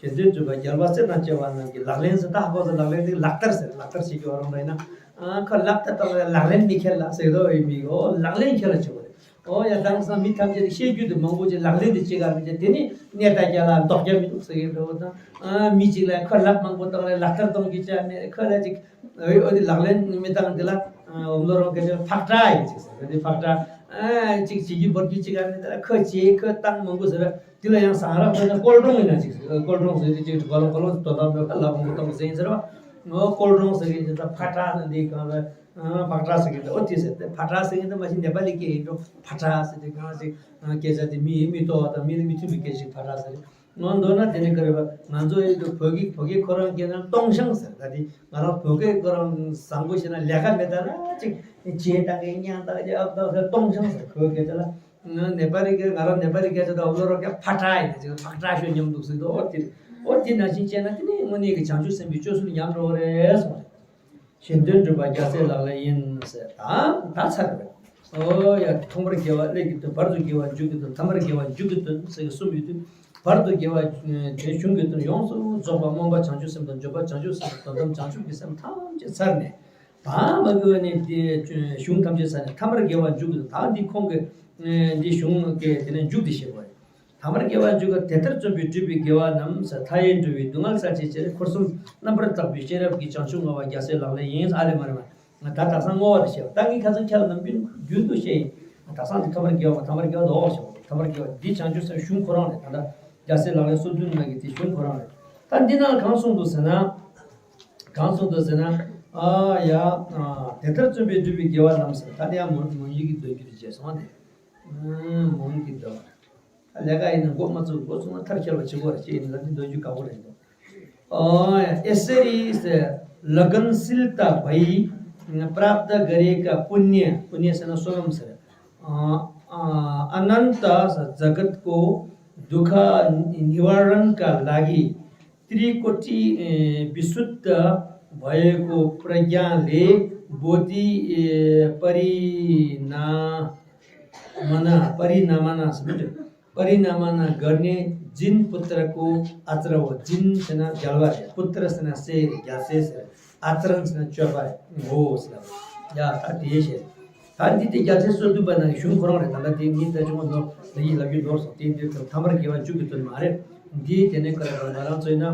གཞན་དོན་སྒྲུབ་པ་རྒྱལ་བ་སྲས་དང་བཅས་པ་རྣམས་ཀྱིས་ལག་ལེན་ཟེར། ད་ཧ་གོ་སོང་། ལག་ལེན་དེ་ལག་བསྟར་ཟེར། ལག་བསྟར་བྱེད་རྒྱུ་བ་རང་རེད་ན། ཨ། ཁོ་ལག་བསྟར་བཏང་བ་ལག་ལེན་མི་ཁེལ་ལ་ཟེར་དོ་ཡིན་མི་གོ། ལག་ལེན་ཁེལ་ལ་བྱེད་དགོས་རེད། འོ་ཡ། དེང་སང་མི་ཐམས་ཅད་ཀྱིས་བཤད་རྒྱུ་དེ་མང་པོ་ཅིག་ལག་ལེན་དེ་ཅི་ག་མི་བྱེད། དེ་ནི་གནས་བདག་རྒྱ་ལ་འདོགས་རྒྱ་མི་འདུག་ཟེར་གྱི་འདུག་དང་། ཨ། མི་གཅིག་ལ་ཁོ་ལག་མང་པོ་བཏང་ལ་ལག་བསྟར་གཏོང་རྒྱུ་ཅི་མེད། ཁོ་ལ་ཅིག་ཨོ་དེ་ལག་ལེན་མི་བཏང་དེ་ལ། ཨ། འོམ་ལོ་རོང་སྐད་ཆ་ཕག་ཁྲ་ཡིན་ཅིག་ཟེར། དེ་ཕག་ཁྲ། ཨ། ཅིག་བྱེད་རྒྱུ་འབོར་རྒྱུ་ཅིག་ག་ནི་དེ་ལ་ཁོ་བྱེད་ཁོ་བཏང་མང་པོ་ཟེར། དེ་ལ་ཡང་བཟང་རག་ཟེར་ན་སྐོལ་སྒྲོང་ཡིན་ན་ཅིག་ཟེར། སྐོལ་སྒྲོང་ཟེར་དེ་ཅིག་གོ་ལོང་གོ་ལོང་དོ་དམ་པའི་ལག་མང་པོ་བཏང་ཟེར་ཡིན་ཟེར་བ། ངོ་སྐོལ་སྒྲོང་ཟེར་གི་ཡིན་ད། ཕག་ཁྲ་ཟེར་འདི་གང་ལ། ཨ། ཕག་ཁྲ་ཟེར་གི་འདི། ཨོ་དེ་ཟེར་ཏེ་ཕག་ཁྲ་ཟེར་གི་འདི་མ་གཞི་ནེ་པ་ལི་སྐད་ཡིན་འགྲོ། ཕག་ཁྲ་ཟེར་དེ་གང་ཞིག་སྐད་ཆ་དེ་མི་མི་ལྟོ་བ་དང་མི་ལ་མི་མཐུན་པའི་སྐད་ཞིག་ཕག་ཁྲ་ཟེར། ང་མདོར་ན་དེ་ནི་ག་རེ་བ། ང་ཚོ་ཡི་དུ་བོད་སྐད་བོད་སྐད་ཁོ་རང་སྐད་ན་སྟོང་ཤང་ཟེར། ད་དེ་ང་རང་བོད་སྐད་ཁོ་རང་བཟང་པོ་ཞིག་ན་ལས་ཀ་མེད་ད་ན་ཅིག་བྱེད་བཏང་གི་ཉན་བཏང་གི་ཨབ་བཏང་ཟེར་སྟོང་ཤང་ཟེར། བོད་སྐད་ཆ་ལ་ང་ནེ་པ་ལི་སྐད། ང་རང་ནེ་པ་ལི་སྐད་ཆ་དང་ཨོ་ལོ་རོ་སྐད་ཕག་ཁྲ་ཡིན་ཅིག་ཕག་ཁྲ་ཤོད་སྙམ་འདུག་ཟེར་དུ། ཨོ་དེ་ཨོ་དེ་ནང་བཞིན་བྱས་ན་དེ་ནི་དངོས་གནས་ཀྱི་བྱང་ཆུབ་སེམས་དཔའི་སྤྱོད་ཚུལ་ཉམས་འགྲོ་བ་རེད་གསུངས་རེད། གཞན་དོན་སྒྲུབ་པ་རྒྱལ་སྲས་ལག་ལེན་ཡིན་ཟེར། ད་ད་ཚར་རེད། ཨོ་ཡ། ཐོག་མར་དགེ་བ་སླད་ཀྱི་དོན། བར་དུ་དགེ་བ་མཇུག་གི་དོན། ཐ་མར་དགེ་བ་མཇུག་གི་དོན་ཟེར་གྱི་གསུམ་ཡོད་དུས། བར་དུ་དགེ་བ་དེ་གཞུང་གི་དོན་ཡོངས་སུ་རྫོགས་པ་སྨོན་པ་བྱང་ཆུབ་སེམས་དང་འབྱོར་པ་བྱང་ཆུབ་སེམས་དང་དོན་དམ་བྱང་ཆུབ་ཀྱི་སེམས་ཐམས་ཅད་ཚར་ནས། ད་མ་དགེ་བ་ནི་དེ་གཞུང་ཐམས་ཅད་ཚར་ནས་ཐ་མར་དགེ་བ་མཇུག་གི་དོན། ད་འདི་ཁོང་གི་འདི་གཞུང་གི་དེ་ནས་མཇུག་དེ་བཤད་པ་རེད། ཐ་མར་དགེ་བ་མཇུག་ག་དེ་ལྟར་བརྩོན་པས་བསྒྲུབས་པའི་དགེ་བ་རྣམས་མཐའ་ཡས་འགྲོ་བའི་སྡུག་བསྔལ་སེལ་བྱེད་ཕྱིར། འཁོར་གསུམ་རྣམ་པར་དག་པའི་ཤེས་རབ་ཀྱིས། བྱང་ཆུབ་བསྔོ་བ་རྒྱལ་སྲས་ལག་ལེན་ཡིན། ཨ་ལེ་མ་རེད་མ། ད་ད་ས་བསྔོ་བ་ལ་བཤད་པ། ད་ངས་ཁ་སང་ཁྱེད་ལ་ནམ་རྒྱུན་རྒྱུན་དུ་བཤད་ཡིན། ད་སང་འདི་ཐ་མར་དགེ་བ། ཐ་མར་དགེ་བ་ལོག་བཤད་པ། ཐ་མར་དགེ་བ་འདི་བྱང་ཆུབ་སེམས་གཞུང་ཁོ་རང་རེད། ད་ད་རྒྱལ་སྲས་ལག་ལེན་སོ་བདུན་ནང་གི་དེ་གཞུང་ཁོ་རང་རེད། ད་འདི་ནང་གང་གསུངས་འདུག་ཟེར་ན། གང་གསུངས་འདུག་ཟེར་ན། ཨ་ཡ། ཨ། དེ་ལྟར་བརྩོན་པས་བསྒྲུབས་པའི་དགེ་བ་རྣམས་ཟེར། ད་དེ་ཡང་མོ་མོ་ཡིག་གི་འདོན་རྒྱུ་དེ་བྱས་སོང་བ་དེ། ཨ། མོ་ཡིག་གི་འདོན། ལས་ཀ་ཡིན་ན་འགོ་མ་ཚུགས། འགོ་ཚུགས་ན་མཐར་འཁྱོལ་བ་བྱེད་དགོས་རེད། ཅེས་ཡིན་ན་འདི་འདོན་རྒྱུ་དཀའ་པོ་རེད་འདུག། ཨ། ऐसे ही से लगनशीलता भई प्राप्त करे का पुण्य। पुण्य ཟེར་ན་བསོད་ནམས་ཟེར། अ, अ, अनंत जगत को दुख निवारण का लागि त्रिकोटि, ए, विशुद्ध भएको प्रज्ञाले बोधि, ए, परिणमन, परिणमन, परिणमन गर्ने जिन पुत्रको आचरव। जिन ཟེར་ན་རྒྱལ་བ་རེད། पुत्र ཟེར་ན་སྲས་རེད། རྒྱལ་སྲས་ཟེར། आचरण ཟེར་ན་སྤྱོད་པ་རེད། ངོ་བོ་ཟེར་ན། ཡ། ད་དེ་བཤད། ད་འདི་དེ་རྒྱལ་སྲས་བསོད་སྡུད་པ་ནང་གི་གཞུང་ཁོ་རང་རེད། ད་ལྟ་དེ་ངས་ད་ཅུང་ནོར་ད་ཡིད་ལ་རྒྱུ་ནོར་སོང་། དེ་འདིར་ཐམ་པར་དགེ་བ་མཇུག་གི་དོན་མ་རེད། འདིའི་དེ་ནས་ཀ་ར་ང་རང་ཚོའི་ན་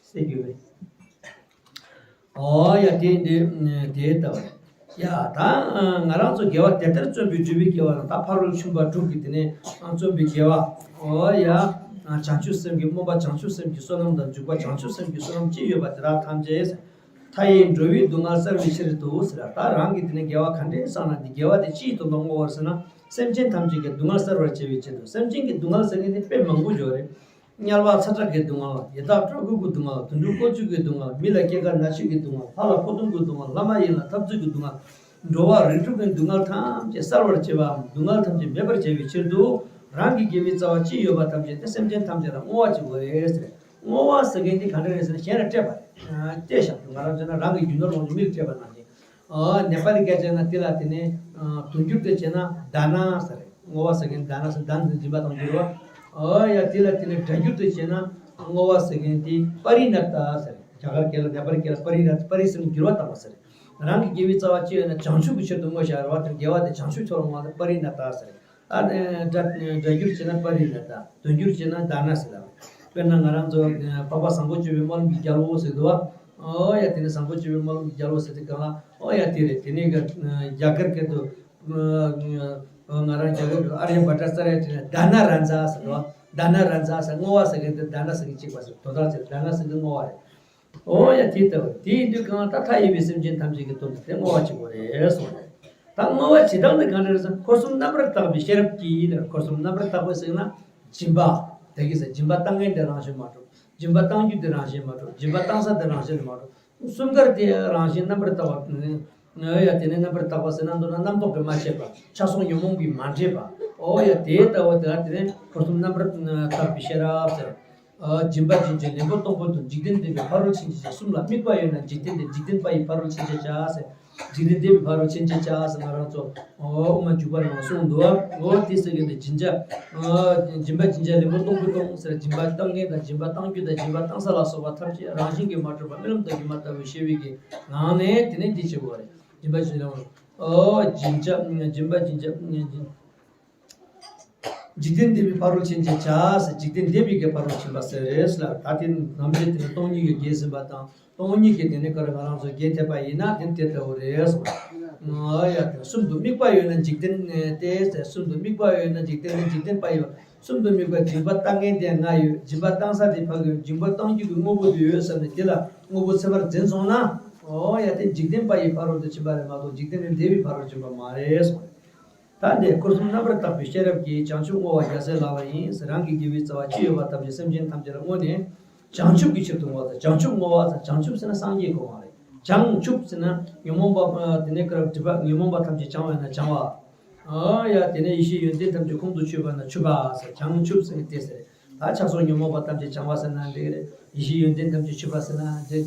སེ་རྒྱུ་རེད། ཨོ་ཡ་དེ་འདི་དེ་ལྟ་བ་རེད། ཡ་ད་ང་རང་ཚོ་དགེ་བ་དེ་ལྟར་བརྩོན་པའི་སྒྲུབ་པའི་དགེ་བ་ལ་ད་ཕ་རོལ་ཕྱིན་པ་དྲུག་གི་དེ་ནས་བརྩོན་པའི་དགེ་བ། ཨོ་ཡ་བྱང་ཆུབ་སེམས་ཀྱི་སྨོན་པ། བྱང་ཆུབ་སེམས་ཀྱི་བསོད་ནམས་དང་འཇུག་པ། བྱང་ཆུབ་སེམས་ཀྱི་བསོད་ནམས་ཅི་ཡོད་པ་དེ་དག་ཐམས་ཅད། མཐའ་ཡས་འགྲོ་བའི་སྡུག་བསྔལ་བསལ་བའི་ཕྱིར་དུ་ཟེར། ད་རང་གི་དེ་ནས་དགེ་བ་ག་འདྲས་བསགས་ན་འདི་དགེ་བ་དེ་ཅིའི་དོན་དུ་བསྔོ་བར་ཟེར་ན། སེམས་ཅན་ཐམས་ཅད་ཀྱི་སྡུག་བསྔལ་བསལ་བར་བྱ་བའི་ཕྱིར་དུ། སེམས་ཅན་གྱི་སྡུག་བསྔལ་ཟེར་མཁན་དེ་དཔེ་མང་པོ་ཡོད་རེད། དམྱལ་བ་ཚ་དྲག་གི་སྡུག་བསྔལ། ཡི་དྭགས་སྤྲུལ་སྐུ་གི་སྡུག་བསྔལ། དུད་འགྲོ་ཀོ་ཅུ་གི་སྡུག་བསྔལ། མི་ལ་སྐྱེ་རྒ་ན་འཆི་གི་སྡུག་བསྔལ། ལྷ་ལ་འཕོ་ལྟུང་གི་སྡུག་བསྔལ། ལྷ་མ་ཡིན་ལ་འཐབ་རྩོད་ཀྱི་སྡུག་བསྔལ། འགྲོ་བ་རིགས་དྲུག་གི་སྡུག་བསྔལ་ཐམས་ཅད་བསལ་བར་བྱེད་པའམ་སྡུག་བསྔལ་ཐམས་ཅད་མེད་པར་བྱ་བའི་ཕྱིར་དུ། རང་གི་དགེ་བའི་རྩ་བ་ཅི་ཡོད་པ་ཐམས་ཅད་དེ་སེམས་ཅན་ཐམས་ཅད་ལ་བསྔོ་བ་བྱེད་དགོས་རེད་ཟེར། བསྔོ་བ་ཟེར་མཁན་དེ་ག་འདྲ་རེད་ཟེར་ན། གཞན་ལ་སྤྲད་པ་རེད། སྤྲད་བཞག་ང་རང་བྱས་ན་རང་གི་རྒྱུ་ནོར་ལོངས་སྤྱོད་མིར་སྤྲད་པ་ནང་བཞིན། ཨོ་ནེ་པ་ལི་སྐད་བྱས་ན་དེ་ལ་དེ་ནས་དུང་འགྱུར་དུ་བྱས་ན་དཱ་ན་ཟེར་རེད། བསྔོ་བ་ཟེར་མཁན་དཱ་ན་ཟེར། དཱ་ན་ཟེར་སྦྱིན་པ་གཏོང་རྒྱུ་རེད་བ། ཨོ་ཡ་དེ་ལ་དེ་ནས་སྒྲ་སྒྱུར་དུ་བྱས་ན་བསྔོ་བ་ཟེར་མཁན་དེ་པ་རི་ནར་ཏ་ཟེར་རེད། རྒྱ་གར་སྐད་ལ་ནེ་པ་ལི་སྐད་ལ་པ་རི་ནར་ཏ། པ་རི་ཟེར་ན་འགྱུར་བ་བཏང་བ་ཟེར་རེད། རང་གི་དགེ་བའི་རྩ་བ་ཅི་ཡོད་ན་བྱང་ཆུབ་ཀྱི་ཕྱིར་དུ་བསྔོ་བྱ་རེད་བ། དེ་དགེ་བ་དེ་བྱང་ཆུབ་མཆོག་ལ་བསྔོ་བ་ལ་པ་རི་ནར་ཏ་ཟེར་རེད། ཨ་ནི་སྒྲ་སྒྲ་སྒྱུར་བྱས་ན་པ་རི་ནར་ཏ། དུང་འགྱུར་བྱས་ན་དཱ་ན་ཟེར་ལ། དཔེར་ན་ང་རང་ཚོ་འཕགས་པ་བཟང་པོ་སྤྱོད་པའི་སྨོན་ལམ་གྱི་རྒྱལ་པོ་ཟེར་འདུག་བ། ཨོ་ཡ་དེ་ནི་བཟང་པོ་སྤྱོད་པའི་སྨོན་ལམ་གྱི་རྒྱལ་པོ་ཟེར་དུས་སྒང་ལ། ཨོ་ཡ་དེ་རེད། དེ་ནས་ག་རྒྱ་གར་སྐད་དུ་ང་རང་རྒྱ་གར་སྐད་དུ་ཨཱརྱ་བྷ་ཏ་ཙརྱ་བྱས་ན་དཱ་ན་རཱ་ཛ་ཟེར་འདུག་བ། དཱ་ན་རཱ་ཛ་ཟེར། བསྔོ་བ་ཟེར་མཁན་དེ་དཱ་ན་ཟེར་མཁན་གཅིག་པ་ཟེར། དོན་དག་ཆེ་དཱ་ན་ཟེར་མཁན་བསྔོ་བ་རེད། ཨོ་ཡ་དེ་ལྟ་བུ། དེ་ཡིན་དུས་གང་ལྟར་མཐའ་ཡས་པའི་སེམས་ཅན་ཐམས་ཅད་ཀྱི་དོན་དུ་དེ་བསྔོ་བ་བྱེད་དགོས་རེད་གསུངས་རེད། ད་བསྔོ་བ་བྱེད་སྟངས་དེ་གང་འདྲ་རེད་ཟེར་ན། འཁོར་གསུམ་རྣམ་པར་དག་པའི་ཤེས་རབ་ཀྱིས་ལ། འཁོར་གསུམ་རྣམ་པར་དག་པའི་ཟེར་ན། སྦྱིན་པ། དེ་གིས་ཟེར། སྦྱིན་པ་བཏང་མཁན་དེ་རང་བཞིན་མ་གྲུབ། སྦྱིན་པ་བཏང་རྒྱུ་དེ་རང་བཞིན་མ་གྲུབ། སྦྱིན་པ་བཏང་ས་དེ་རང་བཞིན་མ་གྲུབ། གསུམ་ཀར་དེ་རང་བཞིན་རྣམ་པར་དག་པ། ཨོ་ཡ་དེ་ནས་རྣམ་པར་དག་པ་ཟེར་ན་མདོར་ན་རྣམ་རྟོག་གིས་མ་ཕྱེད་པ། ཆགས་སོགས་ཉོན་མོངས་ཀྱིས་མ་འདྲེས་པ། ཨོ་ཡ་དེ་ལྟ་བུ་དེ་ལ་དེ་ནས་འཁོར་གསུམ་རྣམ་པར་དག་པའི་ཤེས་རབ་ཟེར། སྦྱིན་པ་སྦྱིན་བྱེད་ལེན་པོ་གཏོང་པོ་དང་། འཇིག་རྟེན་འདས་པའི་ཕ་རོལ་ཕྱིན་ཅེས་བྱ་གསུམ་ལ་དམིགས་པ་ཡོད་ན་འཇིག་རྟེན་འདས། འཇིག་རྟེན་པ་ཡི་ཕ་རོལ་ཕྱིན་ཅེས་བྱ་ཟེར། འཇིག་རྟེན་འདས་པའི་ཕ་རོལ་ཕྱིན་ཅེས་བྱ་ཟེར་ང་རང་ཚོ་ཨོ་དབུ་མ་འཇུག་པ་ནང་གསུངས་འདུག་བ། ཨོ་དེ་ཟེར་གི་འདི་སྦྱིན་བྱ། སྦྱིན་པ་སྦྱིན་བྱ་ལེན་པོ་གཏོང་པོ་གཏོང་ཟེར། སྦྱིན་པ་བཏང་མཁན་དང་སྦྱིན་པ་བཏང་རྒྱུ་དང་སྦྱིན་པ་བཏང་ས་ལ་སོགས་པ་ཐམས་ཅད་རང་བཞིན་གྱིས་མ་གྲུབ་པ་རྨི་ལམ་དང་སྒྱུ་མ་ལྟ་བུའི་ཤེས་པའི་གི་ངང་ནས་དེ་ནས་འདི་བྱེད་དགོས་པ་རེད། སྦྱིན་པ་སྦྱིན་བྱ། ཨོ་སྦྱིན་བྱ། སྦྱིན་པ་སྦྱིན་བྱ། འཇིག་རྟེན་འདས་པའི་ཕ་རོལ་ཕྱིན་ཅེས་བྱ་ཟེར། འཇིག་རྟེན་འདས་པའི་གི་ཕ་རོལ་ཕྱིན་པ་ཟེར་རེད་ལ། ད་དེ་ནམ་རྒྱུན་དེ་ནི་སྟོང་ཉིད་ཀྱི་རྒྱུད་ཟིན་པ་དང་། སྟོང་ཉིད་ཀྱི་དེ་ནི་ག་རེ་ང་རང་ཚོ་རྒྱུད་ཐེབས་པ་ཡིན་ན་དེ་དེ་ལྟ་བུ་རེད་གསུངས། ཨ་ཡ་དེ་གསུམ་དུ་དམིགས་པ་ཡོད་ན་འཇིག་རྟེན་ནི་སྟེ་ཟེར། གསུམ་དུ་དམིགས་པ་ཡོད་ན་འཇིག་རྟེན་ནི་འཇིག་རྟེན་པ་ཡོད། གསུམ་དུ་དམིགས་པ་སྦྱིན་པ་བཏང་མཁན་དེ་ང་ཡོད། སྦྱིན་པ་བཏང་ས་དེ་ཕ་གི་ཡོད། སྦྱིན་པ་བཏང་རྒྱུ་གི་དངོས་པོ་དེ་ཡོད་བསམ་ནས་དེ་ལ་དངོས་པོ་ཚད་པར་འཛིན་སོང་ན། ཨོ་ཡ་དེ་འཇིག་རྟེན་པ་ཡི་ཕ་རོལ་ཏུ་ཕྱིན་པ་རེད་མ་གཏོགས་འཇིག་རྟེན་ནི་འདས་པའི་ཕ་རོལ་ཕྱིན་པ་མ་རེད་གསུངས། ད་འདི་འཁོར་གསུམ་རྣམ་པར་དག་པའི་ཤེས་རབ་ཀྱིས་བྱང་ཆུབ་བསྔོ་བ་རྒྱལ་སྲས་ལག་ལེན་ཡིན་ཟེར། རང་གི་དགེ་བའི་རྩ་བ་ཅི་ཡོད་པ་ཐམས་ཅད་སེམས་ཅན་ཐམས་ཅད་ལ་བསྔོས་ནས་བྱང་ཆུབ་ཀྱི་ཕྱིར་དུ་བསྔོ་བ་དང་། བྱང་ཆུབ་བསྔོ་བ་དང་། བྱང་ཆུབ་ཟེར་ན་སངས་རྒྱས་གོ་མ་རེད། བྱང་ཆུབ་ཟེར་ན་ཉོན་མོངས་པ། དེ་ནས་སྐབས་སྒྲིབ་པ་ཉོན་མོངས་པ་ཐམས་ཅད་བྱང་བ་ཡིན་ན་བྱང་བ། ཨ་ཡ་དེ་ནས་ཡེ་ཤེས་ཡོན་ཏན་ཐམས་ཅད་ཁོང་དུ་ཆུད་པ་ཡིན་ན་ཆུད་པ་ཟེར། བྱང་ཆུབ་ཟེར་ནས་དེ་ཟེར། ད་ཆགས་སོགས་ཉོན་མོངས་པ་ཐམས་ཅད་བྱང་བ་ཟེར་ན་འགྲིག་གི་རེད། ཡེ་ཤེས་ཡོན་ཏན་ཐམས་ཅད་ཆུད་པ་ཟེར་ན་འགྲིག་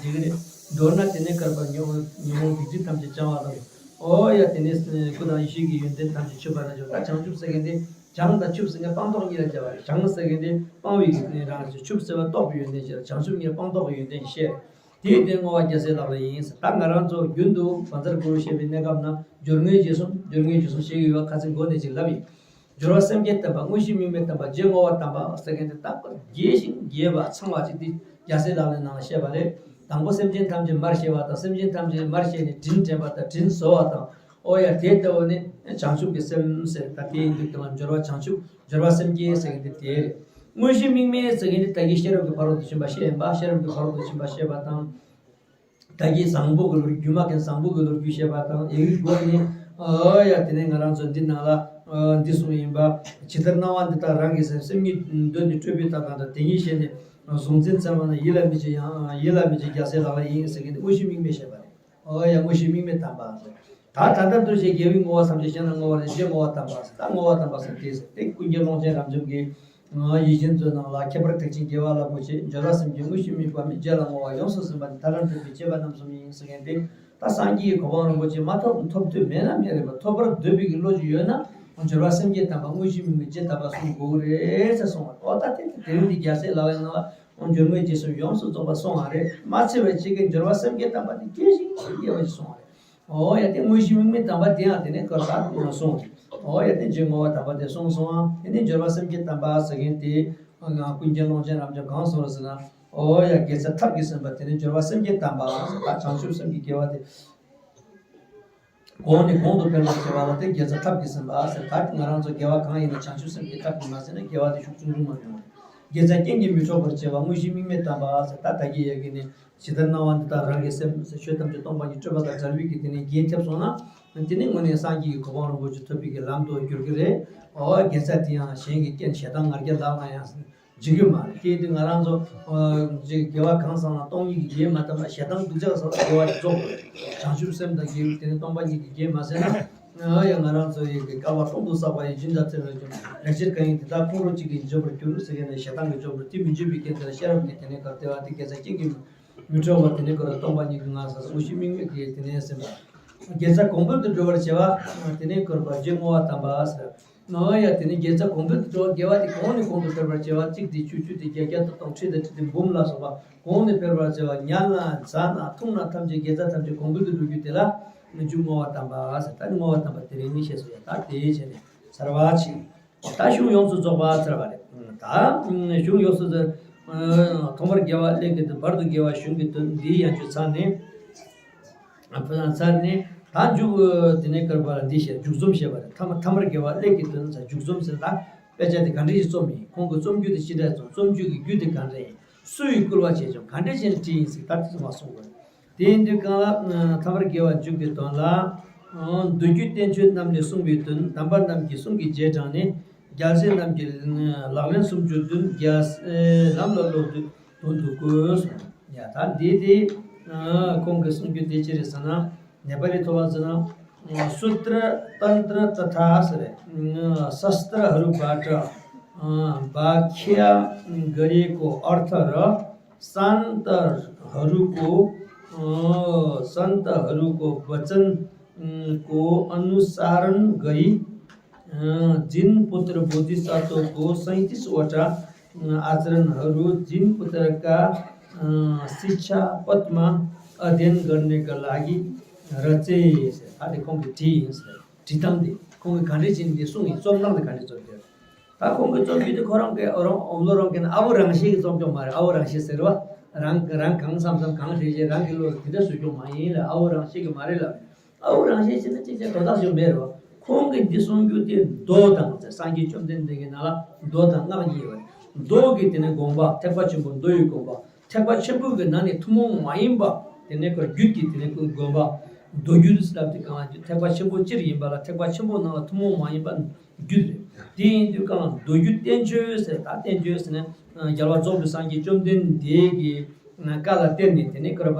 གི་རེད། མདོར་ན་དེ་ནས་སྐབས་སྒྲིབ་པ་ཉོན་ཉོན་མོངས་སྡིག་སྒྲིབ་ཐམས་ཅད་བྱང་བ་དང་། ཨོ་ཡ་དེ་ནས་སྐུ་དང་ཡེ་ཤེས་ཀྱི་ཡོན་ཏན་ཐམས་ཅད་ཆུད་པ་ལ་སྦྱོར། ད་བྱང་ཆུབ་ཟེར་མཁན་དེ་བྱང་དང་ཆུབ་ཟེར་མཁན་སྤངས་རྟོགས་གཉིས་ལ་སྦྱར་བ་རེད། བྱང་ཟེར་མཁན་དེ་སྤངས་པའི་གི་རང་བཞིན། ཆུབ་ཟེར་བ་རྟོགས་པའི་ཡོན་ཏན་ཞེས་བྱང་ཆུབ་གཉིས་སྤངས་རྟོགས་ཀྱི་ཡོན་ཏན་བཤད། དེའི་དོན་བསྔོ་བ་རྒྱལ་སྲས་ལག་ལེན་ཡིན་ཟེར། ད་ང་རང་ཚོ་རྒྱུན་དུ་བཛྲ་གུ་རུ་བཤད་པའི་གནས་སྐབས་ན་སྦྱོར་དངོས་རྗེས་གསུམ། སྦྱོར་དངོས་རྗེས་གསུམ་བཤད་ཀྱི་ཡོད་པ་ཁ་སང་འགོ་ནས་ཅིག་ལབ་ཡིན། སྦྱོར་བ་སེམས་བསྐྱེད་བརྟན་པ། དངོས་གཞི་དམིགས་མེད་བརྟན་པ། རྗེས་བསྔོ་བ་བརྟན་པ་ཟེར་མཁན་དེ་རྟག་པར་རྒྱས་ཤིང་རྒྱས་པ་ཚང་བ་ཅིག་དེ་རྒྱལ་སྲས་ལག་ལེན་ནང་བཤད་པ་རེད། དང་པོ་སེམས་ཅན་ཐམས་ཅད་མར་ཤེས་པ་དང་། སེམས་ཅན་ཐམས་ཅད་མར་ཤེས་ནས་དྲིན་དྲན་པ་དང་། དྲིན་གཟོ་བ་དང་། ཨོ་ཡ་དེ་ལྟ་བུ་ནི་བྱང་ཆུབ་ཀྱི་སེམས་ཟེར། ད་དེ་ཡིན་དུས་དེ་ལ་སྦྱོར་བ་བྱང་ཆུབ། སྦྱོར་བ་སེམས་བསྐྱེད་ཟེར་མཁན་དེ་དེ་རེད། དངོས་གཞི་དམིགས་མེད་ཟེར་མཁན་དེ་ད་གིན་ཤེས་རབ་ཀྱི་ཕ་རོལ་ཏུ་ཕྱིན་པ་བཤད་ཡིན་པ། ཤེས་རབ་ཀྱི་ཕ་རོལ་ཏུ་ཕྱིན་པ་བཤད་པ་དང་། ད་གིན་བཟང་པོ་གི་ལོ་རྒྱུས། མ་མཁན་བཟང་པོ་གི་ལོ་རྒྱུས་བཤད་པ་དང་། ཡི་གེའི་སྒོ་ནས་ཨ་ཡ་དེ་ནས་ང་རང་ཚོ་འདི་ནང་ལ་ཨ་འདི་གསུངས་ཡིན་པ། ཇི་ལྟར་སྣང་བ་འདི་དག་རང་གི་སེམས། སེམས་ཉིད་གདོད་ནས་སྤྲོས་པའི་རྟགས་དང་འདྲ། དེ་ཉིད་ཤེས་ནས་གཟུང་འཛིན་བཙལ་བ་ན། ཡིད་ལ་མི་བྱེད་ཡང་། ཡིད་ལ་མི་བྱེད་རྒྱལ་སྲས་ལག་ལེན་ཡིན་ཟེར་མཁན་དེ་དངོས་གཞི་དམིགས་མེད་བཤད་པ་རེད། ཨོ་ཡ་དངོས་གཞི་དམིགས་མེད་བརྟན་པ་ཟེར། ད་ད་ལྟ་འདུ་བྱེད་དགེ་བའི་བསྔོ་བ་ཐམས་ཅད་གཞན་ལ་བསྔོ་བ་རེད། རྗེས་བསྔོ་བ་བརྟན་པ་ཟེར། ད་བསྔོ་བ་བརྟན་པ་ཟེར་དེ་ཟེར་དེ་ཀུན་མཁྱེན་ཀློང་ཆེན་རབ་འབྱམས་ཀྱི་ཡིད་བཞིན་མཛོད་ནང་ལ། ཁྱད་པར་ཐེག་ཆེན་དགེ་བ་རླབས་པོ་ཆེ། སྦྱོར་བ་སེམས་བསྐྱེད་དངོས་གཞི་དམིགས་པ་མེད། རྗེས་ལ་བསྔོ་བ་ཡོངས་སུ་ཟིན་པ་ནི། མཐར་ཐུག་པའི་སྤྱད་པ་རྣམ་གསུམ་ཡིན་ཟེར་མཁན་དེ། ད་སངས་རྒྱས་ཀྱི་གོ་འཕང་རིན་པོ་ཆེ་མ་ཐོབ་ཐོབ་འདོད་མེད་ན་མེད་རེད་པ། ཐོབ་པར་འདོད་པའི་གི་བློ་ཅིག་ཡོད་ན་སྦྱོར་བ་སེམས་བསྐྱེད་དམ་པ་དངོས་གཞི་དམིགས་མེད་ཇི་ལྟ་བ་གསུང་དགོས་ཀྱི་རེད་ཟེར་གསུངས་པ་རེད། ཨོ་ད་དེ་དེ་རིང་འདི་རྒྱལ་སྲས་ལག་ལེན་ནང་ལ་སྦྱོར་དངོས་རྗེས་གསུམ་ཡོངས་སུ་རྫོགས་པ་གསུངས་པ་རེད། མ་ཚད་པའི་ཅིག་གི་སྦྱོར་བ་སེམས་བསྐྱེད་དམ་པ་དེ་རྒྱས་ཤིང་རྒྱས་པ་ཞིག་གསུངས་པ་རེད། ཨོ་ཡ་དེ་དངོས་གཞི་དམིགས་མེད་དམ་པ་དེ་ཡང་དེ་ནས་སྐོར་ལ་གསུངས། ཨོ་ཡ་དེ་རྗེ་བསྔོ་བ་དམ་པ་དེ་གསུངས་སོང་ཨ། དེ་ནས་སྦྱོར་བ་སེམས་བསྐྱེད་དམ་པ་ཟེར་མཁན་དེ་ཀུན་མཁྱེན་ཀློང་ཆེན་རབ་འབྱམས་གང་གསུངས་རེད་ཟེར་ན། ཨོ་ཡ་དགེ་རྩ་ཐབས་ཀྱིས་ཟིན་པ་དེ་ནས་སྦྱོར་བ་སེམས་བསྐྱེད་དམ་པ་ཟེར་ད་བྱང་ཆུབ་སེམས་ཀྱི་དགེ་བ་དེ། གོང་ནས་གོང་དུ་འཕེལ་བར་བྱེད་པ་ལ་དེ་དགེ་རྩ་ཐབས་ཀྱིས་ཟིན་པ་ཟེར། ད་ང་རང་ཚོ་དགེ་བ་གང་ཡིན་ན་བྱང་ཆུབ་སེམས་ཀྱི་ཐབས་ཀྱིས་མ་ཟིན་ན་དགེ་བ་དེ་ཤུགས་ཆུང་ཆུང་མ་ཡོང་། དགེ་རྩ་རྐྱེན་གྱིས་མི་འཕྲོག་པར་བྱེད་པ་དངོས་གཞི་དམིགས་མེད་དམ་པ་ཟེར། ད་ད་གི་ཡ་གི་ནི་ཇི་ལྟར་སྣང་བ་འདི་དག་རང་གི་སེམས་ཟེར། ཆོས་ཐམས་ཅད་སྟོང་པ་ཉིད་སྤྲོས་པ་དང་བྲལ་བའི་གི་དེ་ནི་རྒྱས་ཐེབས་སོང་ན། དེ་ནི་དངོས་གནས་སངས་རྒྱས་ཀྱི་གོ་འཕང་རིན་པོ་ཆེ་ཐོབ་པའི་གི་ལམ་དུ་འགྱུར་གི་རེད། ཨོ་དགེ་རྩ་དེ་ཡང་གཞན་གྱི་རྐྱེན་ཞེ་སྡང་ང་རྒྱལ་ལག་ན་ཡང་འཇིག་གི་མ་རེད། དེ་དུས་ང་རང་ཚོ་ཨ་ཅིག་དགེ་བ་གང་བསགས་ན་སྟོང་ཉིད་ཀྱི་རྒྱན་མ་བསྟན་པ་ཞེ་སྡང་སྡུག་ཅག་བསགས་ན་དགེ་བ་དེ་རྫོགས་དགོས། བྱང་ཆུབ་སེམས་དང་དགེ་བའི་དེ་ནི་སྟོང་པ་ཉིད་ཀྱི་རྒྱན་མ་གསལ་ན། ཨ་ཡ་ང་རང་ཚོ་ཡི་གི་སྐལ་བ་སྟོང་དུ་བསགས་པ་ཡི་སྦྱིན་བདག་ཚེ་རིང་ཀྱང་ལེགས་སྤྱད་གང་ཡིན་དེ་དག་ཁོང་ཁྲོ་གཅིག་གིས་འཇོམས་པར་འགྱུར་ཟེར་མཁན་ནི་ཞེ་སྡང་གིས་འཇོམས་འགྲོ། དེ་མི་འཇོམས་པའི་རྐྱེན་དེ་ལ་ཤེས་རབ་ཀྱི་དེ་ནི་གར་དེ་བ་དེ་དགེ་རྩ་རྐྱེན་གྱིས་མི་འཕྲོག་པ་དེ་ནི་གར་སྟོང་པ་ཉིད་ཀྱི་ངང་ཟག་དངོས་གཞི་དམིགས་མེད་ཀྱི་དེ་ནས་ཟིན་པ། དགེ་རྩ་གོང་འཕེལ་དུ་འགྲོ་བར་བྱེད་པ། དེ་ནས་བསྐུར་བ་རྗེ་བསྔོ་བ་དམ་པ་ཟེར། ཨོ་ཡ་དེ་ནས་དགེ་རྩ་གོང་འཕེལ་དུ་འགྲོ་བ་དགེ་བ་དེ་གོང་ནས་གོང་དུ་འཕེལ་བར་བྱེད་པ་གཅིག་དེ་ཆུ་ཆུ་དེ་བརྒྱ་བརྒྱ་ཐོབ་དང་ཁྲི་དང་ཁྲི་དེ་འབུམ་ལ་སོགས་པ་གོང་ནས་འཕེལ་བར་བྱེད་པ། ཉལ་ན་བཟའ་ན་འཐུང་ན་ཐམས་ཅད་དགེ་རྩ་ཐམས་ཅད་གོང་འཕེལ་དུ་འགྲོ་རྒྱུ་དེ་ལ་མཇུག་བསྔོ་བ་དམ་པ་ཟེར། ད་ནི་བསྔོ་བ་དམ་པ་དེ་རིང་ནི་ཤེས་སོ་ཡ། ད་དེའི་ཆེད་ནས་ཚར་བ་ཆེ། ད་གཞུང་ཡོངས་སུ་རྫོགས་པ་ཚར་བ་རེད། ད་གཞུང་ཡོངས་སུ་རྫོགས། ཐོག་མར་དགེ་བ་སླད་ཀྱི་དོན། བར་དུ་དགེ་བ་གཞུང་གི་དོན་འདིའི་ཡང་ཆོས་ཚར་ནས། ཚར་ནས་ད་མཇུག་དེ་ནས་བསྐུར་བ་ལ་འདི་བཤད། མཇུག་རྩོམ་བཤད་པ་རེད། ཐ་མ་ཐ་མར་དགེ་བ་སླད་ཀྱི་དོན་ཟེར། མཇུག་རྩོམ་ཟེར་ད་དཔེ་ཆ་དེ་ག་འདྲ་ཞིག་རྩོམ་ཡིན། ཁོང་གི་རྩོམ་རྒྱུ་དེ་ཅི་འདྲ་རྩོམ། རྩོམ་རྒྱུ་གི་རྒྱུ་དེ་ག་འདྲ་ཡིན། སུ་ཡིས་བསྐུར་བ་བྱས་ཀྱང་ག་འདྲ་བྱས་ནས་བྲིས་ཡིན་ཟེར་ད་དེ་ཚོ་མ་གསུངས་པར། དེ་ཡིན་དུས་གང་ལ་ཐ་མར་དགེ་བ་མཇུག་གི་དོན་ལ། མདོ་རྒྱུད་བསྟན་བཅོས་རྣམས་ལས་གསུངས་པའི་དོན། དམ་པ་རྣམས་ཀྱི་གསུང་གི་རྗེས་འབྲངས་ནས། རྒྱལ་སྲས་རྣམས་ཀྱི་ལག་ལེན་སུམ་ཅུ་བདུན། རྒྱལ་སྲས་ལམ་ལ་སློབ་དུས་དོན་དུ་བཀོད། ཡ་ད་འདི་དེ་ཁོང་གིས་གསུང་རྒྱུ་དེ་ཅི་རེད་ཟེར་ན། ནེ་པ་ལི་ཐོག་ལ་ཟེར་ན། सूत्र तंत्र तथा ཟེར། शस्त्र हरू बाट बाख्या गरेको अर्थ र सन्तहरूको सन्तहरूको वचनको अनुसरण गरी जिनपुत्र बोधिसत्वको सैँतिसवटा आचरणहरू जिनपुत्रका शिक्षापथमा अध्ययन गर्नका लागि रचे। ཨ་དེ་ཁོང་གིས་བྲིས་ཡིན་ཟེར། བྲིས་སྟངས་དེ་ཁོང་གིས་ག་འདྲས་བྱས་ནས་འདི་གསུངས་ཡིན། རྩོམ་སྟངས་དེ་ག་འདྲས་རྩོམ་རྒྱུ། ད་ཁོང་གི་རྩོམ་རྒྱུ་དེ་ཁོ་རང་གི་ཨོ་རང་ཨོམ་ལོ་རང་གི་ཨ་བོ་རང་བཞིན་གྱི་རྩོམ་སྐྱོང་མ་རེད། ཨ་བོ་རང་བཞིན་ཟེར་བ། རང་རང་གང་བསམ་བསམ་གང་བྱས་བྱས་རང་གི་བློ་དེ་འདྲ་བཟོ་སྐྱོང་མ་ཡིན་ལ། ཨ་བོ་རང་བཞིན་གྱི་མ་རེད་ལ། ཨ་བོ་རང་བཞིན་བྱས་ན་ཅིག་ཅིག་དོ་བདག་ཞིག་མེད་རོ། ཁོང་གི་འདི་གསུང་རྒྱུ་དེ་མདོ་དང་ཟེར། སངས་རྒྱས་བཅོམ་ལྡན་འདས་ཀྱི་ནང་ལ་མདོ་དང་སྔགས་གཉིས་ཡོད་རེད། མདོ་གི་དེ་ནས་དགོངས་པ་ཐེག་པ་ཆེན་པོ་མདོ་ཡི་དགོངས་པ། ཐེག་པ་ཆེན་པོ་གི་ནང་ནས་ཐུན་མོང་མ་ཡིན་པ། དེ་ནས་ཁོ་རྒྱུད་ཀྱི་དེ་ནས་ཁོ་དགོངས་པ། མདོ་རྒྱུད་ལབ་དུས་གང་ལ་ཐེག་པ་ཆེན་པོ་སྤྱིར་ཡིན་པ་ལ་ཐེག་པ་ཆེན་པོ་ནང་ལ་ཐུན་མོང་མ་ཡིན་པ་རྒྱུད་རེད། དེ་ཡིན་དུས་གང་ལ་མདོ་རྒྱུད་བསྟན་བཅོས་ཟེར། ད་བསྟན་བཅོས་ཟེར་ན་རྒྱལ་བ་རྫོགས་པའི་སངས་རྒྱས་བཅོམ་ལྡན་འདས་ཀྱི་བཀའ་ལ་བརྟེན་ནས་དེ་ནས་ཁོ་རང་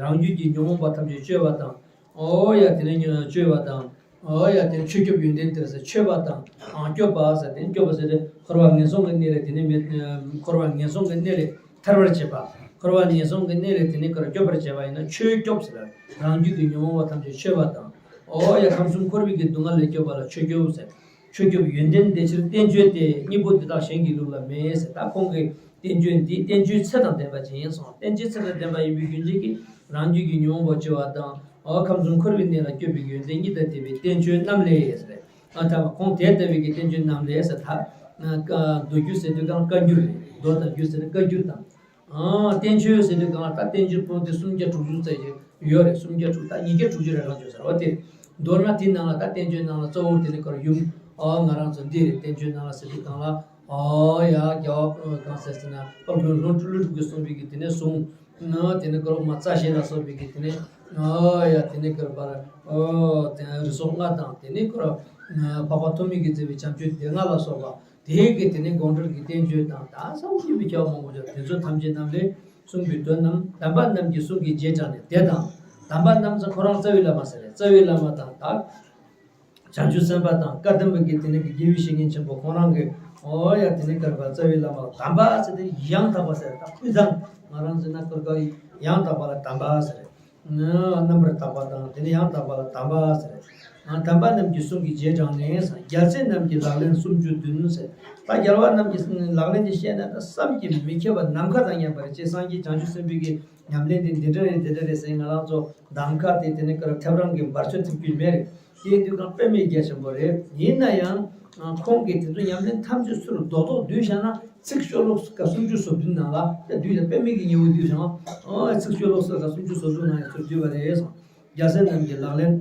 རང་རྒྱུད་ཀྱི་ཉོན་མོངས་པ་ཐམས་ཅད་བཅོས་པ་དང་། ཨོ་ཡ་དེ་ནས་བཅོས་པ་དང་། ཨོ་ཡ་དེ་ཆོས་སྐྱོབ་ཡོན་ཏན་དེ་ཟེར་མཆོད་པ་དང་། ཨང་སྐྱོབ་པ་ཟེར། དེ་སྐྱོབ་པ་ཟེར་ཏེ་འཁོར་བ་ངན་སོང་གི་གནས་ལས་དེ་ནས་མི་འཁོར་བ་ངན་སོང་གི་གནས་ལས་ཐར་བར་བྱེད་པ། འཁོར་བ་ངན་སོང་གི་གནས་ལས་དེ་ནས་ཁོ་ར་སྐྱོབ་པར་བྱེད་པ་ཡིན་ན་ཆོས་སྐྱོབ་ཟེར། རང་རྒྱུད་ཀྱི་ཉོན་མོངས་པ་ཐམས་ཅད་མཆོད་པ་དང་། ཨོ་ཡ་ཁམས་གསུམ་འཁོར་བའི་གི་སྡུག་བསྔལ་ལས་སྐྱོབ་པ་ལ་ཆོས་སྐྱོབ་ཟེར། ཆོས་སྐྱོབ་ཡོན་ཏན་དེ་ཕྱིར་བསྟན་བཅོས་ཏེ། སྙིང་པོ་འདི་དག་གཞན་གྱི་ལུགས་ལ་མེད་ཟེར། ད་ཁོང་གིས་བསྟན་བཅོས་འདི་བསྟན་བཅོས་ཚད་དང་ལྡན་པ་ཅིག་ཡིན་གསུངས། བསྟན་བཅོས་ཚད་དང་ལྡན་པ་ཡིན་པའི་རྒྱུ་མཚན་གྱིས་རང་རྒྱུད་ཀྱི་ཉོན་མོངས་པ་བཅོས་པ་དང་། ཨོ་ཁམས་གསུམ་འཁོར་བའི་གནས་ལ་སྐྱོབ་པའི་ཡོན་ཏན་གཉིས་དང་ལྡན་པའི་བསྟན་བཅོས་རྣམས་ལས་ཟེར། ཨ་ད་ཁོང་དེ་ལྟ་བུའི་གི་བསྟན་བཅོས་རྣམས་ལས་ཟེར། ད་མདོ་རྒྱུད་ཟེར་དུས་གང་བཀའ་འགྱུར་རེད། མདོ་དང་རྒྱུད་ཟེར་ན་བཀའ་འགྱུར་དང་། ཨ་བསྟན་བཅོས་ཟེར་དུས་གང་ལ་ད་བསྟན་བཅོས་པོ་དེ་སུམ་བརྒྱ་དྲུག་ཅུ་ཙམ་ཞིག་ཡོད་རེད། སུམ་བརྒྱ་དྲུག་ད་ཉིས་བརྒྱ་དྲུག་ཅུ་རེ་གང་བྱོས་ཟེར་བ་དེ། མདོར་ན་དེའི་ནང་ལ་ད་བསྟན་བཅོས་ནང་ལ་གཙོ་བོ་དེ་ནི་ཁོ་ར་ཡུམ། ཨོ་ང་རང་ཚོ་འདི་རེད། བསྟན་བཅོས་ནང་ལ་ཟེར་དུས་གང་ལ། ཨོ་ཡ་རྒྱལ་བ་གང་ཟེར་ཟེར་ན་དཔལ་མགོན་ཀླུ་སྒྲུབ་ཀྱིས་གསུངས་པའི་གི་དེ་ནས་བཟུང་། ཨོ་དེ་ནས་ཁོ་ར་མ་རྩ་ཤེ་ལ་སོགས་པའི་གི་དེ་ནས། ཨོ་ཡ་དེ་ནས་ཁོ་ར་པར། ཨོ་དེ་རིགས་སོགས་ལྔ་དང་དེ་ནས་ཁོ་ར་འཕགས་པ་ཐོགས་མེད་ཀྱིས་མཛད་པའི་བྱམས་ཆོས་སྡེ་ལྔ་ལ་སོགས་པ། དེའི་གི་དེ་ནས་དགོངས་འགྲེལ་གྱི་བསྟན་བཅོས་དང་ད་གསང་སྔགས་ཀྱི་བི་ཁྱབ་མང་པོ་ཡོད། དེ་ཚོ་ཐམས་ཅད་རྣམས་ལས་གསུངས་པའི་དོན་རྣམས་དམ་པ་རྣམས་ཀྱི་གསུང་གི་རྗེས་འབྲངས་ནས་དེ་དང་། དམ་པ་རྣམས་ཟེར་ཁོ་རང་རྩ་བའི་བླ་མ་ཟེར་རེད། རྩ་བའི་བླ་མ་དང་ད་བྱང་ཆུབ་སེམས་དཔའ་དང་བཀའ་གདམས་པའི་གི་དེ་ནས་གི་དགེ་བའི་བཤེས་གཉེན་ཆེན་པོ་ཁོང་རང་གི། ཨོ་ཡ་དེ་ནས་བསྐུར་བ་རྩ་བའི་བླ་མ་དམ་པ་ཟེར་ཏེ་ཡང་དག་པ་ཟེར། ད་ཕུན་ཚང་ང་རང་ཟེར་ན་བསྐུར་བ་ཡང་དག་པ་ལ་དམ་པ་ཟེར། རྣམ་པར་དག་པ་དང་དེ་ནས་ཡང་དག་པ་ལ་དམ་པ་ཟེར། དམ་པ་རྣམས་ཀྱི་གསུང་གི་རྗེས་འབྲངས་ནས་རྒྱལ་སྲས་རྣམས་ཀྱི་ལག་ལེན་སུམ་ཅུ་བདུན་ཟེར། ད་རྒྱལ་བ་རྣམས་ཀྱི་ལག་ལེན་དེ་བཤད་ན་ད་བསམ་གྱིས་མི་ཁྱབ་པ་ནམ་མཁའ་དང་མཉམ་པ་རེད། ཅེས་སངས་རྒྱས་བྱང་ཆུབ་སེམས་དཔའི་གི་ ཉམས་ལེན་དེ་འདི་འདྲ་རེད་འདི་འདྲ་རེད་ཟེར། ང་རང་ཚོ་གདམ་ཁ་དེ་དེ་ནས་ཀར་ཐེབས་རང་གི་འབར་ཆོ་ཐེབས་རྒྱུ་མེད་རེད། དེ་དུས་གང་དཔེ་མེད་རྒྱ་ཆེན་པོ་རེད། ཡིན་ན་ཡང་ཁོང་གིས་དེ་ཚོ་ཉམས་ལེན་ཐམས་ཅད་ཚུར་རྡོག་རྡོག་བསྡུས་བཞག་ན་ཚིག་ཤོ་ལོ་ཀ་སུམ་ཅུ་སོ་བདུན་ནང་ལ་དེ་བསྡུས་ནས་དཔེ་མེད་ཀྱི་ཉེ་བོ་བསྡུས་བཞག་ཨ་ཚིག་ཤོ་ལོ་ཀ་སུམ་ཅུ་སོ་བདུན་ནང་ཡང་ཚུར་བསྡུས་པ་རེད་སོང་། རྒྱལ་སྲས་རྣམས་ཀྱི་ལག་ལེན་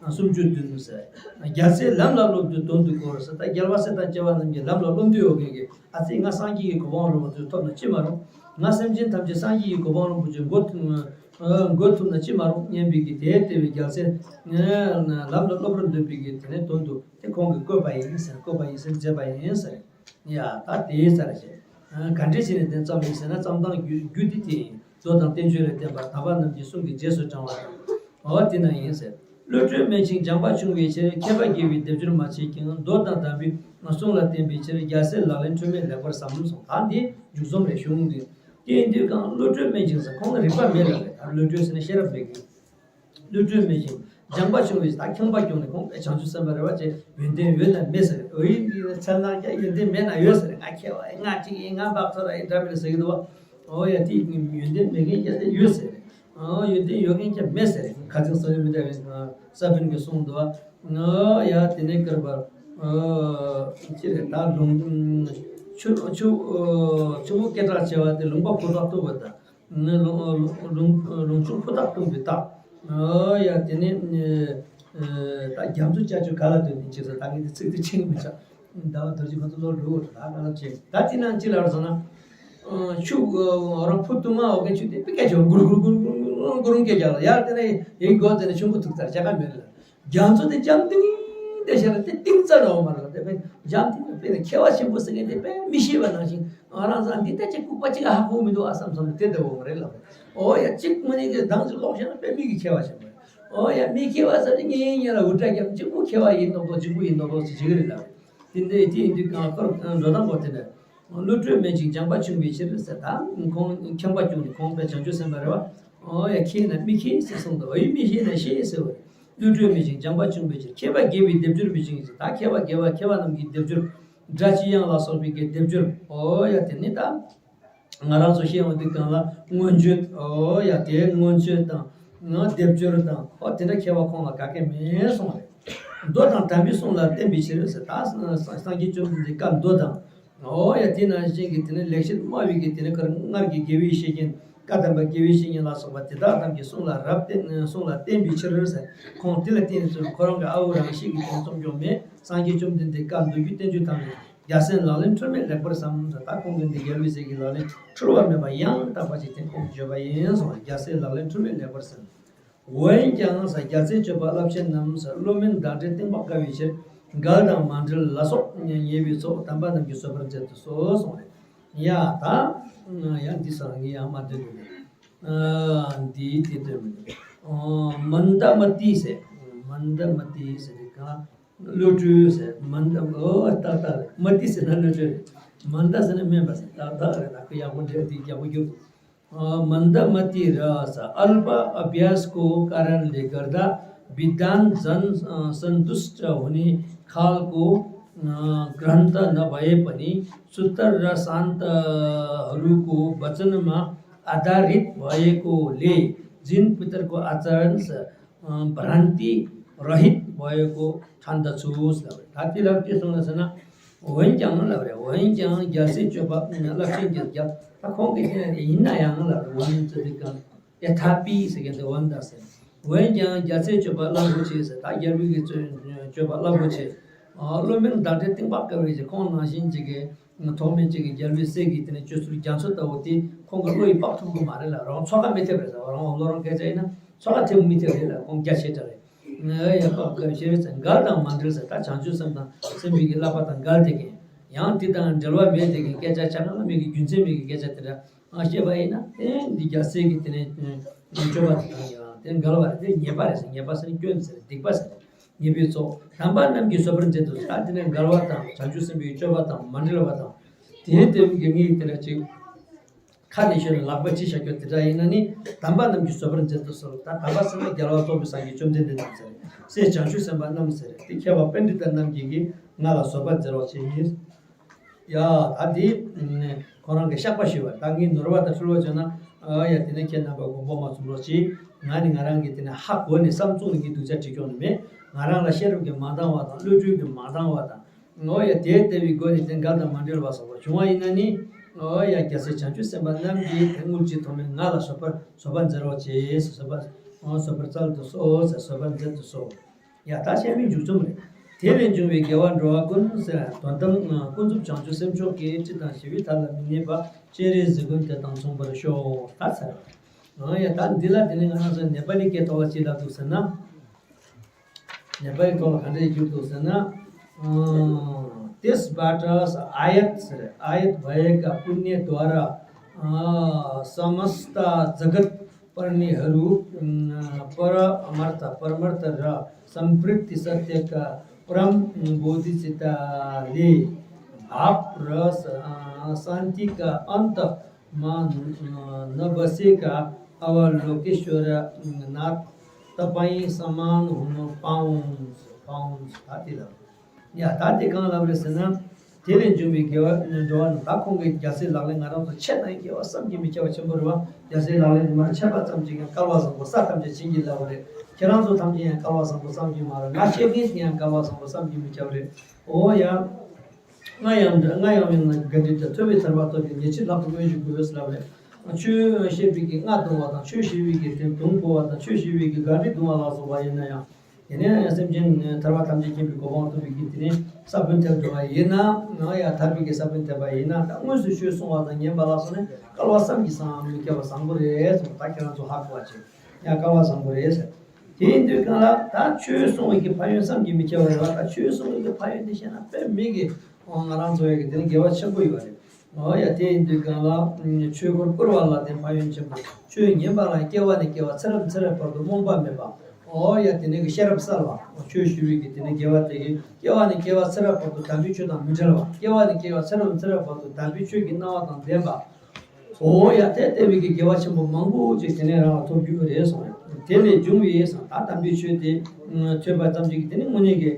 ཨ་སུམ་ཅུ་བདུན་ཟེར། རྒྱལ་སྲས་ལམ་ལ་སློབ་དུས་དོན་དུ་གོ་ཟེར། ད་རྒྱལ་བ་སྲས་དང་བཅས་པ་རྣམས་ཀྱི་ལམ་ལ་སློབ་འདོད་ཡོད་མཁན་གྱི་ཨ་ཙི་ང་སངས་རྒྱས་ཀྱི་གོ་འཕང་རོལ་པ་དེ་ཐོབ་ན་ཅི་མ་རུང་། ང་སེམས་ཅན་ཐམས་ཅད་སངས་རྒྱས་ཀྱི་གོ་འཕང་རིན་པོ་ཆེ་འགོད་ཐུབ་ཨ་འགོད་ཐུབ་ན་ཅི་མ་རུང་སྙམ་པའི་གི་དེ་ལྟ་བུའི་རྒྱལ་སྲས་ལམ་ལ་སློབ་པར་འདོད་པའི་གི་དེ་ནས་དོན་དུ་དེ་ཁོང་གིས་བཀོད་པ་ཡིན་ཟེར། བཀོད་པ་ཡིན་ཟེར་མཛད་པ་ཡིན་ཟེར། ཡ་ད་དེའི་ས་རེད་ཅེས། ག་འདྲས་བྱས་ནས་དེ་བརྩམས་ཡིན་ཟེར་ན་བརྩམས་སྟངས་རྒྱུ་རྒྱུ་དེ་དེ་ཡིན། མདོ་དང་བསྟན་བཅོས་ལས་བསྟན་པ་དམ་པ་རྣམས་ཀྱི་གསུང་གི་རྗེས་སུ་འབྲང་བ་དང་། འོ་དེ་ན་ཡིན་ཟེར། བློ་གྲོས་དམན་ཞིང་སྦྱངས་པ་ཆུང་བའི་ཕྱིར། མཁས་པ་དགེ་བའི་སྡེབ་སྦྱོར་མ་བྱས་ཀྱང་། མདོ་དང་དམ་པའི་གསུང་ལ་བརྟེན་པའི་ཕྱིར། རྒྱལ་སྲས་ལག་ལེན་འཁྲུལ་མེད་ལེགས་པར་བསམ་གསུངས། ད་འདི་མཇུག་རྩོམ་རེད། གཞུང་འདི། དེ་ཡིན་དུས་གང་བློ་གྲོས་དམན་ཞིང་ཟེར་ཁོང་ལ་རིག་པ་མེད་ལ་རེད། ད་བློ་གྲོས་ཟེར་ན་ཤེས་རབ་མེད་ཀྱི། བློ་གྲོས་མེད་ཅིང་སྦྱངས་པ་ཆུང་བས། ད་ཁྱད་པར་ཀྱང་ནི་ཁོང་དཔེ་བྱང་ཆུབ་སེམས་དཔའ་རེད་བ་ཅེས་ཡོན་ཏན་ཡོད་ན་མེད་ཟེར། འོ་ཡིན་འདི་ཚད་ན་ཀྱང་ཡོན་ཏན་མེད་ན་ཡོད་ཟེར། ང་མཁས་པ་ཡིན་ང་གཅིག་ཡིན་ང་འབག་ཚོ་ར་ཡིན་འདྲ་མི་ལ་ཟེར་གི་འདུག་བ། འོ་ཡ་དེ་ཡོན་ཏན་མེད་མཁན་ཀྱང་དེ་ཡོད་ཟེར། འོ་ཡོན་ཏན་ཡོད་མཁན་ཀྱང་མེད་ཟེར། ཁ་ཚིག་ས་ཡོད་མི་འདྲ་བའི་ས་བོན་གྱི་གསུང་འདུག་བ། འོ་ཡ་དེ་ནས་ཀར་བར་ཅི་རེད་ད་ལུང་ཆུ་ཆུ་ཆུ་བོ་སྐད་གྲགས་ཆེ་བ་དེ་ལུང་པ་ཕུ་ཐག་ཐུག་པ་དང་། ནི་ལུང་ལུང་ལུང་ཆུང་ཕུ་ཐག་སྟོང་པའི་རྟགས། ཨོ་ཡ་དེ་ནི་ཨ་ད་རྒྱ་མཚོ་ཅ་ཆུ་ག་ལ་འདོད་ནི་ཅི་ཟེར་ད་ངས་དེ་ཚིག་དེ་ཆིང་མི་ཆག་ཟླ་བ་རྡོ་རྗེ་ཁོ་ཚོ་ལོ་འགྲོ་གི་འདུག་ད་ག་ལ་བྱེད་ད་དེ་ན་ཅི་ལ་ར་སོང་ན། ཆུ་རང་ཕུ་དུ་མ་འོ་གན་ཆུ་དེ་པི་ཀ་ཆུ་གུར་གུར་གུར་གུར་གུར་གུར་སྐད་རྒྱག་ལ་ཡར་དེ་ནས་ཡིན་དགོས་དེ་ནས་ཆུང་གུ་ཐུག་ཚར་ཅ་ག་མེད་ལ། རྒྱ་མཚོ་དེ་འཇམ་ཐིང་ཐིང་དེ་བྱས་ན་དེ་ཏིང་ཙམ་རང་མ་རེད་དེ་དཔེ་འཇམ་ཐིང་དཔེ་མཁས་པ་ཆེན་པོ་ཟེར་མཁན་དེ་དཔེ་མི་ཤེས་པ་ནང་བཞིན་ང་རང་ཚང་འདི་ལྟ་ཅིག་ལྐུགས་པ་ཅིག་ཧ་གོ་མི་འདུག་ཨ་བསམ་བསམ་དེ་འདྲ་འོང་རེད་ལབ་རེད། ཨོ་ཡ་གཅིག་མ་ནི་གི་དང་ཅིག་ལོག་བྱས་ན་དཔེ་མི་གི་མཁས་པ་ཆེན་པོ་རེད། ཨོ་ཡ་མི་མཁས་པ་ཟེར་ནི་ངེད་ངེད་ལ་འུར་སྒྲ་རྒྱབ་གཅིག་པུ་མཁས་པ་ཡིན་མདོག་མདོག་གཅིག་པུ་ཡིན་མདོག་མདོག་ཅིག་བྱེད་ཀྱི་རེད་ལབ་རེད། དེ་འདྲ་དེ་ཡིན་དུས་གང་ཁོར་འགྲོ་སྟངས་པོ་དེ་འདྲ། བློ་གྲོས་མེད་ཅིང་སྦྱངས་པ་ཆུང་བའི་ཕྱིར་ཟེར་ད། ཁོང་ཁྱད་པར་ཀྱང་ནི་ཁོང་དཔེ་བྱང་ཆུབ་སེམས་དཔའ་རེད་བ། ཨོ་ཡ་མཁས་ན་མི་མཁས་ཟེར་གསུངས་འདུག་ཨོ་ཡི་མི་ཤེས་ན་ཤེས་ཟེར་བ་རེད། བློ་གྲོས་མེད་ཅིང་སྦྱངས་པ་ཆུང་བའི་ཕྱིར། མཁས་པ་དགེ་བའི་སྡེབ་སྦྱོར་མི་བྱེད་ཅིང་ཟེར་ད་མཁས་པ་དགེ་བ་མཁས་པ་རྣམས་ཀྱི་སྡེབ་སྦྱོར། སྒྲ་ཅི་དབྱངས་ལ་སོགས་པའི་གི་སྡེབ་སྦྱོར་ཨོ་ཡ་དེ་ནི་ད། ང་རང་ཚོ་ཤེས་ཡོང་དུས་གང་ལ་མངོན་བརྗོད་ཨོ་ཡ་དེ་མངོན་བརྗོད་དང་། སྡེབ་སྦྱོར་དང་ཨོ་དེ་འདྲ་མཁས་པ་ཁོང་ལ་ག་གེ་མེད་གསུངས་རེད། མདོ་དང་དམ་པའི་གསུང་ལ་བརྟེན་པའི་ཕྱིར་ཟེར་ད་སངས་རྒྱས་བཅོམ་ལྡན་འདས་བཀའ་མདོ་དང་། ཨོ་ཡ་དེ་ནང་བཞིན་གྱི་དེ་ནས་ལེགས་བཤད་སྨྲ་བའི་གི་དེ་ནས་ཀར་སྔར་གྱི་དགེ་བའི་བཤེས་གཉེན་བཀའ་གདམས་པ་དགེ་བའི་བཤེས་གཉེན་ལ་སོགས་པ་དེ་དག་རྣམས་ཀྱི་གསུང་ལ་རབ་བརྟེན་གསུང་ལ་བརྟེན་པའི་ཕྱིར་ཟེར་ཁོང་དེ་ལ་བརྟེན་ནས་ཚུར་ཁོ་རང་གི་ཨ་བོ་རང་གཤིས་ཀྱི་དེ་ནས་རྩོམ་སྐྱོང་མེད་སངས་རྒྱས་བཅོམ་ལྡན་འདས་བཀའ་མདོ་རྒྱུད་བསྟན་བཅོས་ཐམས་ཅད་རྒྱལ་སྲས་ལག་ལེན་འཁྲུལ་མེད་ལེགས་པར་བསམ་ཟེར་ད་ཁོང་གི་འདི་རྒྱལ་བའི་སྲས་ཀྱི་ལག་ལེན་འཁྲུལ་བ་མེད་པ་ཡང་དག་པ་ཞིག་དེ་ཁོང་གིས་བརྗོད་པ་ཡིན་གསུངས་རྒྱལ་སྲས་ལག་ལེན་འཁྲུལ་མེད་ལེགས་པར་བསམ། འོན་ཀྱང་ས་རྒྱལ་སྲས་སྤྱོད་པ་རླབས་ཆེན་རྣམས་ས་བློ་དམན་བདག་འདྲས་གཏིང་དཔག་དཀའ་བའི་ཕྱིར་འགལ་དང་མ་འབྲེལ་ལ་སོགས་ཉེ་བའི་ཚོགས་དམ་པ་རྣམས་ཀྱིས་བཟོད་པར་མཛད་དུ་གསོལ་གསུངས་རེད། ཡ་ད་ཡང་འདི་ས་ངས་ཡང་མ་འདོད་འདོད་ནས་འདིའི་དེ་འདོད་མི་འདོད། མནྡ་མ་ཏི་ཟེར། མནྡ་མ་ཏི་ཟེར་དེ་གང་བློ་གྲོས་ཟེར་མནྡ་ཨོ་ཏག་ཏག་རེད། མ་ཏི་ཟེར་ན་བློ་གྲོས་རེད། མནྡ་ཟེར་ན་སྨན་པ་ཟེར་ཏག་ཏག་རེད། ད་ཁོ་ཡག་པོ་འདྲ་འདི་ཡག་པོ་རྒྱུགས། मन्दमतिरस अल्प अभ्यास को कारण लेकर विद्वान जन संतुष्ट होने काल को ग्रंथ न भए पनि सूत्र र शान्तहरूको वचनमा आधारित भएकोले जिन पितरको आचरण भ्रान्ति रहित भएको ठान्दछु। ད་དེ་ལ་དེ་སོང་ལ་ཟེར་ན། འོན་ཀྱང་ལབ་རེད། འོན་ཀྱང་རྒྱལ་སྲས་སྤྱོད་པ་རླབས་ཆེན་གྱི་རྒྱལ་ད་ཁོང་གིས་དེ་ཡིན་ན་ཡང་ལབ་རེད། འོན་ཙི་དེ་གང་ཡ་ཐ་པི་ཟེར་མཁན་དེ་འོན་ད་ཟེར། འོན་ཀྱང་རྒྱལ་སྲས་སྤྱོད་པ་རླབས་པོ་ཆེ་ཟེར་ད་རྒྱལ་པོའི་གི་སྤྱོད་པ་རླབས་པོ་ཆེ། བློ་དམན་བདག་འདྲས་གཏིང་དཔག་དཀའ་བའི་ཁོང་ནང་བཞིན་ཅིག་གི་ཐོགས་མེད་ཅིག་གི་རྒྱལ་པོའི་སྲས་ཀྱི་དེ་ནས་སྤྱོད་ཚུལ་རྒྱ་མཚོ་ལྟ་བུ་དེ་ཁོང་གི་བློ་ཡིས་དཔག་ཐུབ་ཀྱི་མ་རེད་ལ། རང་ཚོགས་ཁ་མི་ཐེབས་རེད་ཟེར་བ་རང་བློ་རང་སྐད་ཆ་ཡིན་ན་ཚོགས་ཁ་ཐེབས་མི་ཐེབས་རེད་ལ་ཁོང་རྒྱ་ཆེ་དྲགས་རེད། ཡ་དཔག་དཀའ་བའི་ཤེས་རིག་ཚན་འགལ་དང་མ་འབྲེལ་ཟེར་ད་བྱང་ཆུབ་སེམས་དང་སེམས་པའི་གི་བསླབ་པ་དང་འགལ་དེ་གིན་ཡང་དེ་དང་འབྲེལ་བ་མེད་དེ་གིན་སྐད་ཆ་ཆ་ང་ལ་མེད་གི་རྒྱུ་མཚན་མེད་གི་སྐད་ཆ་དེ་འདྲ་ཨང་བཤད་པ་ཡིན་ན་དེ་འདི་རྒྱལ་སྲས་ཀྱི་དེ་ནས་སྤྱོད་པ་དེ་དང་ཡང་དེ་འགལ་བ་རེད། དེ་ཉེས་པ་རེད་ཟེར། ཉེས་པ་ཟེར་ན་སྐྱོན་ཟེར་སྡིག་པ་ཟེར། ཉེས་པའི་ཚོགས་དམ་པ་རྣམས་ཀྱིས་བཟོད་པར་མཛད་དུ་ད་དེ་ནས་འགལ་བ་དང་བྱང་ཆུབ་སེམས་དཔའི་སྤྱོད་པ་དང་མ་འབྲེལ་བ་དང་དེའི་ལྟ་བུ་གི་ངེས་དེ་འདྲ་ཅིག་ཁ་ནས་ཤོད་ནས་ལག་པ་ཅི་བྱ་རྒྱུ་དེ་འདྲ་ཡིན་ན་ནི་དམ་པ་རྣམས་ཀྱིས་བཟོད་པར་མཛད་དུ་གསོལ། ད་དམ་པ་ཟེར་ན་རྒྱལ་བ་རྫོགས་པའི་སངས་རྒྱས་བཅོམ་ལྡན་འདས་རྣམས་ཟེར། སྲས་བྱང་ཆུབ་སེམས་དཔའ་རྣམས་ཟེར། དེ་མཁས་པ་པཎྜི་ཏ་རྣམས་ཀྱིས་ཀྱིས་ང་ལ་བཟོད་པ་མཛད་རོགས་བྱེད་ཡིན། ཡ་ད་འདི་ཁོ་རང་གི་བཤགས་པ་ཞུས་པ་ད་ངས་ནོར་བ་དང་འཁྲུལ་བ་བྱུང་ན་ ཨོ་ཡ། དེ་ནས་ཁྱེད་རྣམ་པ་དགོངས་པ་མ་ཚོམ་རོགས་གྱིས། ང་ནི་ང་རང་གི་དེ་ནས་ཧ་གོ་ནས་བསམ་ཚུལ་ནི་གི་སྡུག་ཅག་བྲིས་སྐྱོང་ནི་མེད། ང་རང་ལ་ཤེས་རབ་ཀྱིས་མ་འདང་བ་དང་བློ་གྲོས་ཀྱིས་མ་འདང་བ་དང་། ཨོ་ཡ། དེ་ལྟ་བུའི་སྒོ་ནས་དེ་འགལ་དང་མ་འབྲེལ་བ་སོགས་པ་བྱུང་བ་ཡིན་ན་ནི། ཨོ་ཡ། རྒྱལ་སྲས་བྱང་ཆུབ་སེམས་དཔའ་རྣམས་ཀྱིས་དེ་དངུལ་གྱི་ཐོག་ནས་ང་ལ་བཟོད་པར་བཟོད་པ་མཛད་རོགས་གྱིས། བཟོད་པ། ཨོ། བཟོད་པར་སྩལ་དུ་གསོལ་ཟེར། བཟོད་པ་མཛད་དུ་གསོལ། ཡ། ད་བཤད་མིན་མཇུག་རྩོམ་རེད། དེ་ལས་བྱུང་བའི་དགེ་བ་འགྲོ་བ་ཀུན་ཟེར། དོན་དམ་ཀུན་རྫོབ་བྱང་ཆུབ་སེམས་མཆོག་གི་སྤྲིན་དང་ཞི་བའི་མཐའ་ལ་མི་གནས་པ་སྤྱན་རས་གཟིགས་མགོན་དེ་དང་མཚུངས་པར་ཤོག་ད་ཚར། ཨང་། ཡ། ད་འདི་ལ་དེ་ནས་ང་རང་ཚོ་ནེ་པ་ལི་སྐད་ཐོག་ལ་ཅི་ལབ་འདུག་ཟེར་ན། ནེ་པ་ལི་ཐོག་ལ་ག་འདྲས་བསྒྱུར་འདུག་ཟེར་ན། ཨང་། त्यसबाट आयत ཟེར། आयत भएका पुण्यद्वारा समस्त जगत प्राणीहरू परमार्थ परमार्थ र सम्प्रति सत्यका परम बोधिचित्तले भाव र शान्तिका अन्तमा नबसेका अवलोकेश्वरनाथ तपाईँ समान हुन पाओस् पाओस् थातिल। ཡ། ད་དེ་གང་ལབ་རེད་ཟེར་ན། དེ་ལས་བྱུང་བའི་དགེ་བ་འགྲོ་བ་ནི། ད་ཁོང་གི་རྒྱལ་སྲས་ལག་ལེན། ང་རང་ཚོ་ཆེ་ན་ཡང་དགེ་བ་བསམ་གྱིས་མི་ཁྱབ་པ་ཆེན་པོ་རེད་བ། རྒྱལ་སྲས་ལག་ལེན་དེ་མར་འཆད་པ་ཙམ་གྱིས་ཀྱང་སྐལ་བ་བཟང་པོ་ས་ཐམས་ཅད་བྱིན་གྱིས་བརླབས་པ་རེད། ཁྱེད་རང་ཚོ་ཐམས་ཅད་ཡང་སྐལ་བ་བཟང་པོ་བསམ་གྱིས་མ་རེད། ང་བཤད་མཁན་དེ་ཡང་སྐལ་བ་བཟང་པོ་བསམ་གྱིས་མི་ཁྱབ་རེད། ཨོ་ཡ། ང་ཡང་ང་ཡང་ཡང་ན་དགའ་འདྲི་དང་ཐོས་པའི་ཐར་པ་ཐོབ་ཀྱི་ཉེ་ཆར་ལྷག་ཏུ་མངོན་ཞུ་དགོས་ལབ་རེད། ཆོས་བཤད་པའི་གི་རྔ་རྡུང་བ་དང་། ཆོས་ཞུ་བའི་གི་དེ་དུང་ཕོ་བ་དང་། ཆོས་ཞུ་བའི་གི་ག་རི་རྡུང་བ་ལ་སོགས་པ་ཡིན་ན་ཡང་། དེ་ནས་སེམས་ཅན་ཐར་པ་ཐམས་ཅད་མཁྱེན་པའི་གོ་འཕང་ཐོབ་པའི་གི་དེ་ནས་ས་བོན་ཐེབས་འགྲོ་བ་ཡིན་ན། ང་ཡང་ཐར་པའི་གི་ས་བོན་ཐེབས་པ་ཡིན་ན། ད་དངོས་སུ་ཆོས་གསུང་བ་དང་ཉན་པ་ལ་སོགས་ནས་སྐལ་བ་བསམ་གྱིས་བསམ་མི་ཁྱབ་པ་བཟང་པོ་རེད་གསུངས། ད་ཁྱེད་རང་ཚོ་ཧ་གོ་བ་བྱེད་ཡང་སྐལ་བ་བཟང་པོ་རེད་ཟེར། དེ་ཡིན་དུས་གང་ལ་ད་ཆོས་གསུང་བའི་གི་ཕན་ཡོན་བསམ་གྱིས་མི་ཁྱབ་པ་རེད་བ། ད་ཆོས་གསུང་བའི་གི་ཕན་ཡོན་དེ་བཤད་ན་དཔེ་མི་གི་ང་རང་ཚོ་ཡ་གི་དེ་ནི་དགེ་བ་ཆེན་པོ་ཡོད་རེད། ཨོ་ཡ། དེ་ཡིན་དུས་གང་ལ་ཆོས་འཁོར་བསྐོར་བ་ལ་དེ་ཕན་ཡོན་ཆེན་པོ། ཆོས་ཉན་པ་ལ་སྐྱེ་བ་ནས་སྐྱེ་བ་ཚེ་རབས་ཚེ་རབས་བར་དུ་རྨོངས་པ་མེད་པ། ཨོ་ཡ། དེ་ནས་གི་ཤེས་རབ་གསལ་བ། ཆོས་ཞུ་བའི་གི་དེ་ནས་དགེ་བ་དེ་གི་སྐྱེ་བ་ནས་སྐྱེ་བ་ཚེ་རབས་བར་དུ་དམ་པའི་ཆོས་དང་མི་འབྲལ་བ། སྐྱེ་བ་ནས་སྐྱེ་བ་ཚེ་རབས་ཚེ་རབས་བར་དུ་དམ་པའི་ཆོས་ཀྱི་སྣང་བ་དང་ལྡན་པ། ཨོ་ཡ། དེ་ལྟ་བུའི་གི་དགེ་བ་ཆེན་པོ་མང་པོ་ཅིག་དེ་ནས་རང་ལ་ཐོབ་རྒྱུ་རེད་གསུངས་རེད། དེ་ལས་བྱུང་བའི་ས་ད་དམ་པའི་ཆོས་དེ་ཐོས་པ་ཙམ་གྱིས་དེ་ནི་དངོས་གནས་ཀྱི་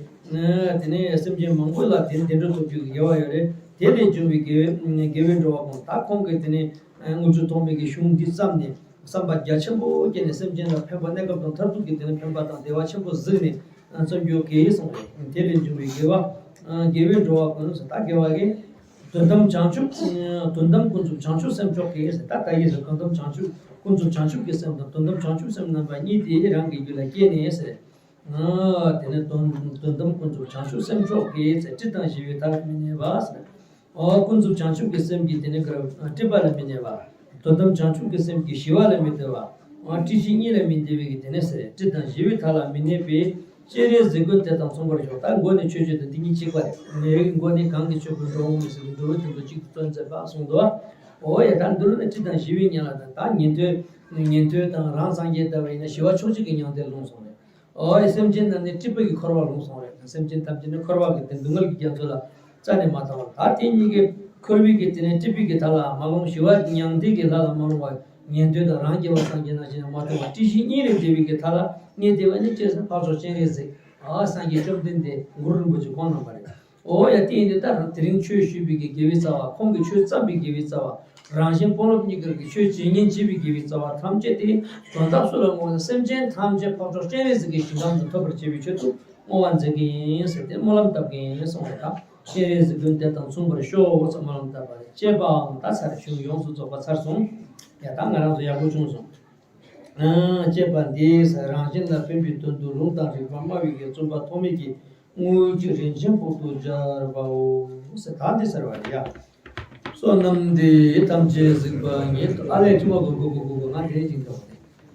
དེ་ནས་སེམས་ཅན་མང་པོ་ལ་དེ་བདེ་འགྲོ་ཐོབ་རྒྱུ་གི་དགེ་བ་ཡོད་རེད། དེ་ལས་བྱུང་བའི་དགེ་བའི་དགེ་བའི་འགྲོ་བ་ཀུན། ད་ཁོང་གིས་དེ་ནས་དངུལ་ཆུ་ཐོགས་མེད་ཀྱི་གཞུང་འདི་བརྩམས་ནས་བསམ་པ་རྒྱ་ཆེན་པོ་བསྐྱེད་ནས་སེམས་ཅན་ལ་ཕན་པ་གནས་སྐབས་དང་མཐར་ཐུག་གི་དེ་ནས་ཕན་པ་དང་བདེ་བ་ཆེན་པོ་གཟིགས་ནས་བརྩམས་རྒྱུ་གི་གསུངས་རེད། དེ་ལས་བྱུང་བའི་དགེ་བ་དགེ་བའི་འགྲོ་བ་ཀུན་ཟེར། ད་དགེ་བ་གི་དོན་དམ་བྱང་ཆུབ། དོན་དམ་ཀུན་རྫོབ་བྱང་ཆུབ་སེམས་མཆོག་གིས་ཟེར། ད་ད་ཡིག་ཟེར། དོན་དམ་བྱང་ཆུབ་ཀུན་རྫོབ་བྱང་ཆུབ་ཀྱི་སེམས་དང་དོན་དམ་བྱང་ཆུབ་སེམས་རྣམ་པ་གཉིས་དེ་རང་གི་རྒྱུད་ལ་སྐྱེས་ནས་ཟེར། དེ་ནས་དོན་དོན་དམ་ཀུན་རྫོབ་བྱང་ཆུབ་སེམས་མཆོག་གིས་ཟེར། སྤྲིན་དང་ཞི་བའི་མཐའ་ལ་མི་གནས་པ་ཟེར། ཨོ། ཀུན་རྫོབ་བྱང་ཆུབ་ཀྱི་སེམས་ཀྱིས་དེ་ནས་ག་རེ། སྤྲིན་པ་ལ་མི་གནས་པ། དོན་དམ་བྱང་ཆུབ་ཀྱི་སེམས་ཀྱིས་ཞི་བ་ལ་མི་གནས་པ། ཨོ། སྤྲིན་ཞི་གཉིས་ལ་མི་གནས་པའི་གི་དེ་ནས་ཟེར། སྤྲིན་དང་ཞི་བའི་མཐའ་ལ་མི་གནས་པའི་སྤྱན་རས་གཟིགས་མགོན་དེ་དང་མཚུངས་པར་ཤོག་ད་མགོ་ནས་ཆོས་བརྗོད་དང་འདི་གཉིས་གཅིག་པ་རེད། ངའི་མགོ་ནི་གང་གི་ཆོས་ཀུན་འགྲོ་འོང་མི་སྲིད་པའི་འགྲོ་བའི་དོན་དུ་གཅིག་ཏུ་བརྩོན་མཛད་པ་གསུངས་འདུག་ཨོ་ཡ། ད་འདི་ལོ་ནི་སྤྲིན་དང་ཞི་བའི་མཉམ་ལ་དང་། ད་ཉན་ཐོས་ཉན་ཐོས་དང་རང་སངས་རྒྱས་ལྟ་བུ་ཡིན་ན་ཞི་བ་ཕྱོགས་གཅིག་གི་མྱང་འདས་ལུང་གསུངས་རེད། ཨོ་ཡ། སེམས་ཅན་རྣམས་ནི་སྲིད་པའི་གི་འཁོར་བ་ལུང་གསུངས་རེད། སེམས་ཅན་ཐམས་ཅད་ནི་འཁོར་བ་གི་དེ་སྡུག་བསྔལ་གྱི་རྒྱ་མཚོ་ལ་རྩ་ནས་མ་ཐར་བར། ད་དེ་གཉིས་ཀྱི་འཁོར་བའི་གི་དེ་ནས་སྲིད་པའི་གི་མཐའ་ལ་མ་ལྷུང་། ཞི་བ་མྱང་འདས་ཀྱི་ལྷ་ལ་མ་ལྷུང་བར་ཉན་ཐོས་དང་རང་རྒྱལ་བ་སངས་རྒྱས་ནང་བཞིན་ཡང་མ་ཐོབ་པར་སྤྲིན་ཞི་གཉིས་ལས་འདས་པའི་གི་མཐའ་ལ་གནས་བསྡད་པ་ནི་སྤྱིར་བཏང་འཕགས་མཆོག་སྤྱན་རས་གཟིགས། ཨ། སངས་རྒྱས་བཅོམ་ལྡན་འདས་གུ་རུ་རིན་པོ་ཆེ་ཁོང་རྣམ་པ་རེད། ཨོ་ཡ། དེ་ཡིན་དུས་ད་དེ་རིང་ཆོས་ཞུས་པའི་གི་དགེ་བའི་རྩ་བ། ཁོང་གིས་ཆོས་བརྩམས་པའི་དགེ་བའི་རྩ་བ། རང་གཞན་དཔོན་སློབ་གཉིས་ཀར་གྱི་ཆོས་ཇི་སྙེད་བྱས་པའི་དགེ་བའི་རྩ་བ་ཐམས་ཅད་དེ་དོན་དག་སུ་ལ་བསྔོ་ན། སེམས་ཅན་ཐམས་ཅད་འཕགས་མཆོག་སྤྱན་རས་གཟིགས་ཀྱི་ཞིང་ཁམས་སུ་ཐོབ་པར་བྱེད་པའི་ཆེད་དུ་བསྔོ་བ་མཛད་ཀྱི་ཡིན་ཟེར་ཏེ་སྨོན་ལམ་བཏབ་ཀྱི་ཡིན་གསུངས་པ་དང་། སྤྱན་རས་གཟིགས་མགོན་དེ་དང་མཚུངས་པར་ཤོག་ཟེར་སྨོན་ལམ་བཏབ་པ་རེད། ཅེས་པའང་ད་ཚར། གཞུང་ཡོངས་སུ་རྫོགས་པ་ཚར་སོང་། ཡ། ད་ང་རང་ཚོ་ཡག་པོ་བྱུང་སོང་། ཅེས་པ་འདིས་རང་གཞན་ལ་ཕན་པའི་དོན་དུ་ལུང་དང་རིགས་པ་སྨྲ་བའི་གི་རྩོམ་པ་ཐོགས་མེད་ཀྱིས་དངུལ་གྱི་རིན་ཆེན་ཕུག་ཏུ་སྦྱར་བའོ། ཟེར་ད་འདི་ཟེར་བ་རེད་ཡ། བསོད་ནམས་འདི་ཡིས་ཐམས་ཅད་གཟིགས་པ་ཉིད། ཨ་ལས་ཁྱི་མ་གོ་གོ་གོ་གོ་གོ་ང་དེ་ཅིག་འདྲ་བ་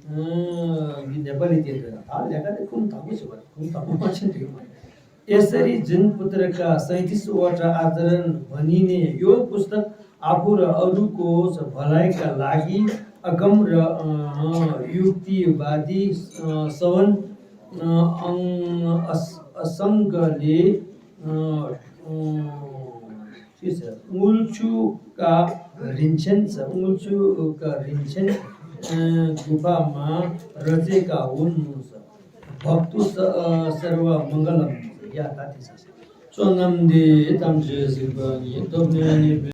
རེད། འདི་ནེ་པ་ལི་སྐད་འདོད་ན་ད་ལས་ཀ་དེ་ཁུངས་དག་པོ་བྱེད་པ་རེད། ཁུངས་དག་པོ་མ་བྱེད་འགྲིག་མ་རེད། यसरी जुन पुत्रका सैँतिसवटा आचरणभनी नै यो पुस्तक आफू र अरूको भलाइका लागि अगम र युक्तिवादी सवन असङ्गले ངུལ་ཆུ་ཀ་རིན་ཆེན། ངུལ་ཆུ་ཀ་རིན་ཆེན་གུ་ཕ་མ་ར་ཙེ་ཀ་འུན་བག་ཏུ་སརྦ་མངྒ་ལམ། ཡ་ད་དེ་ས་ས་བསོད་ནམས་འདི་ཐམས་ཅད་གཟིགས་པ་ཉིད། ཐོབ་ནས་ཉེས་པའི་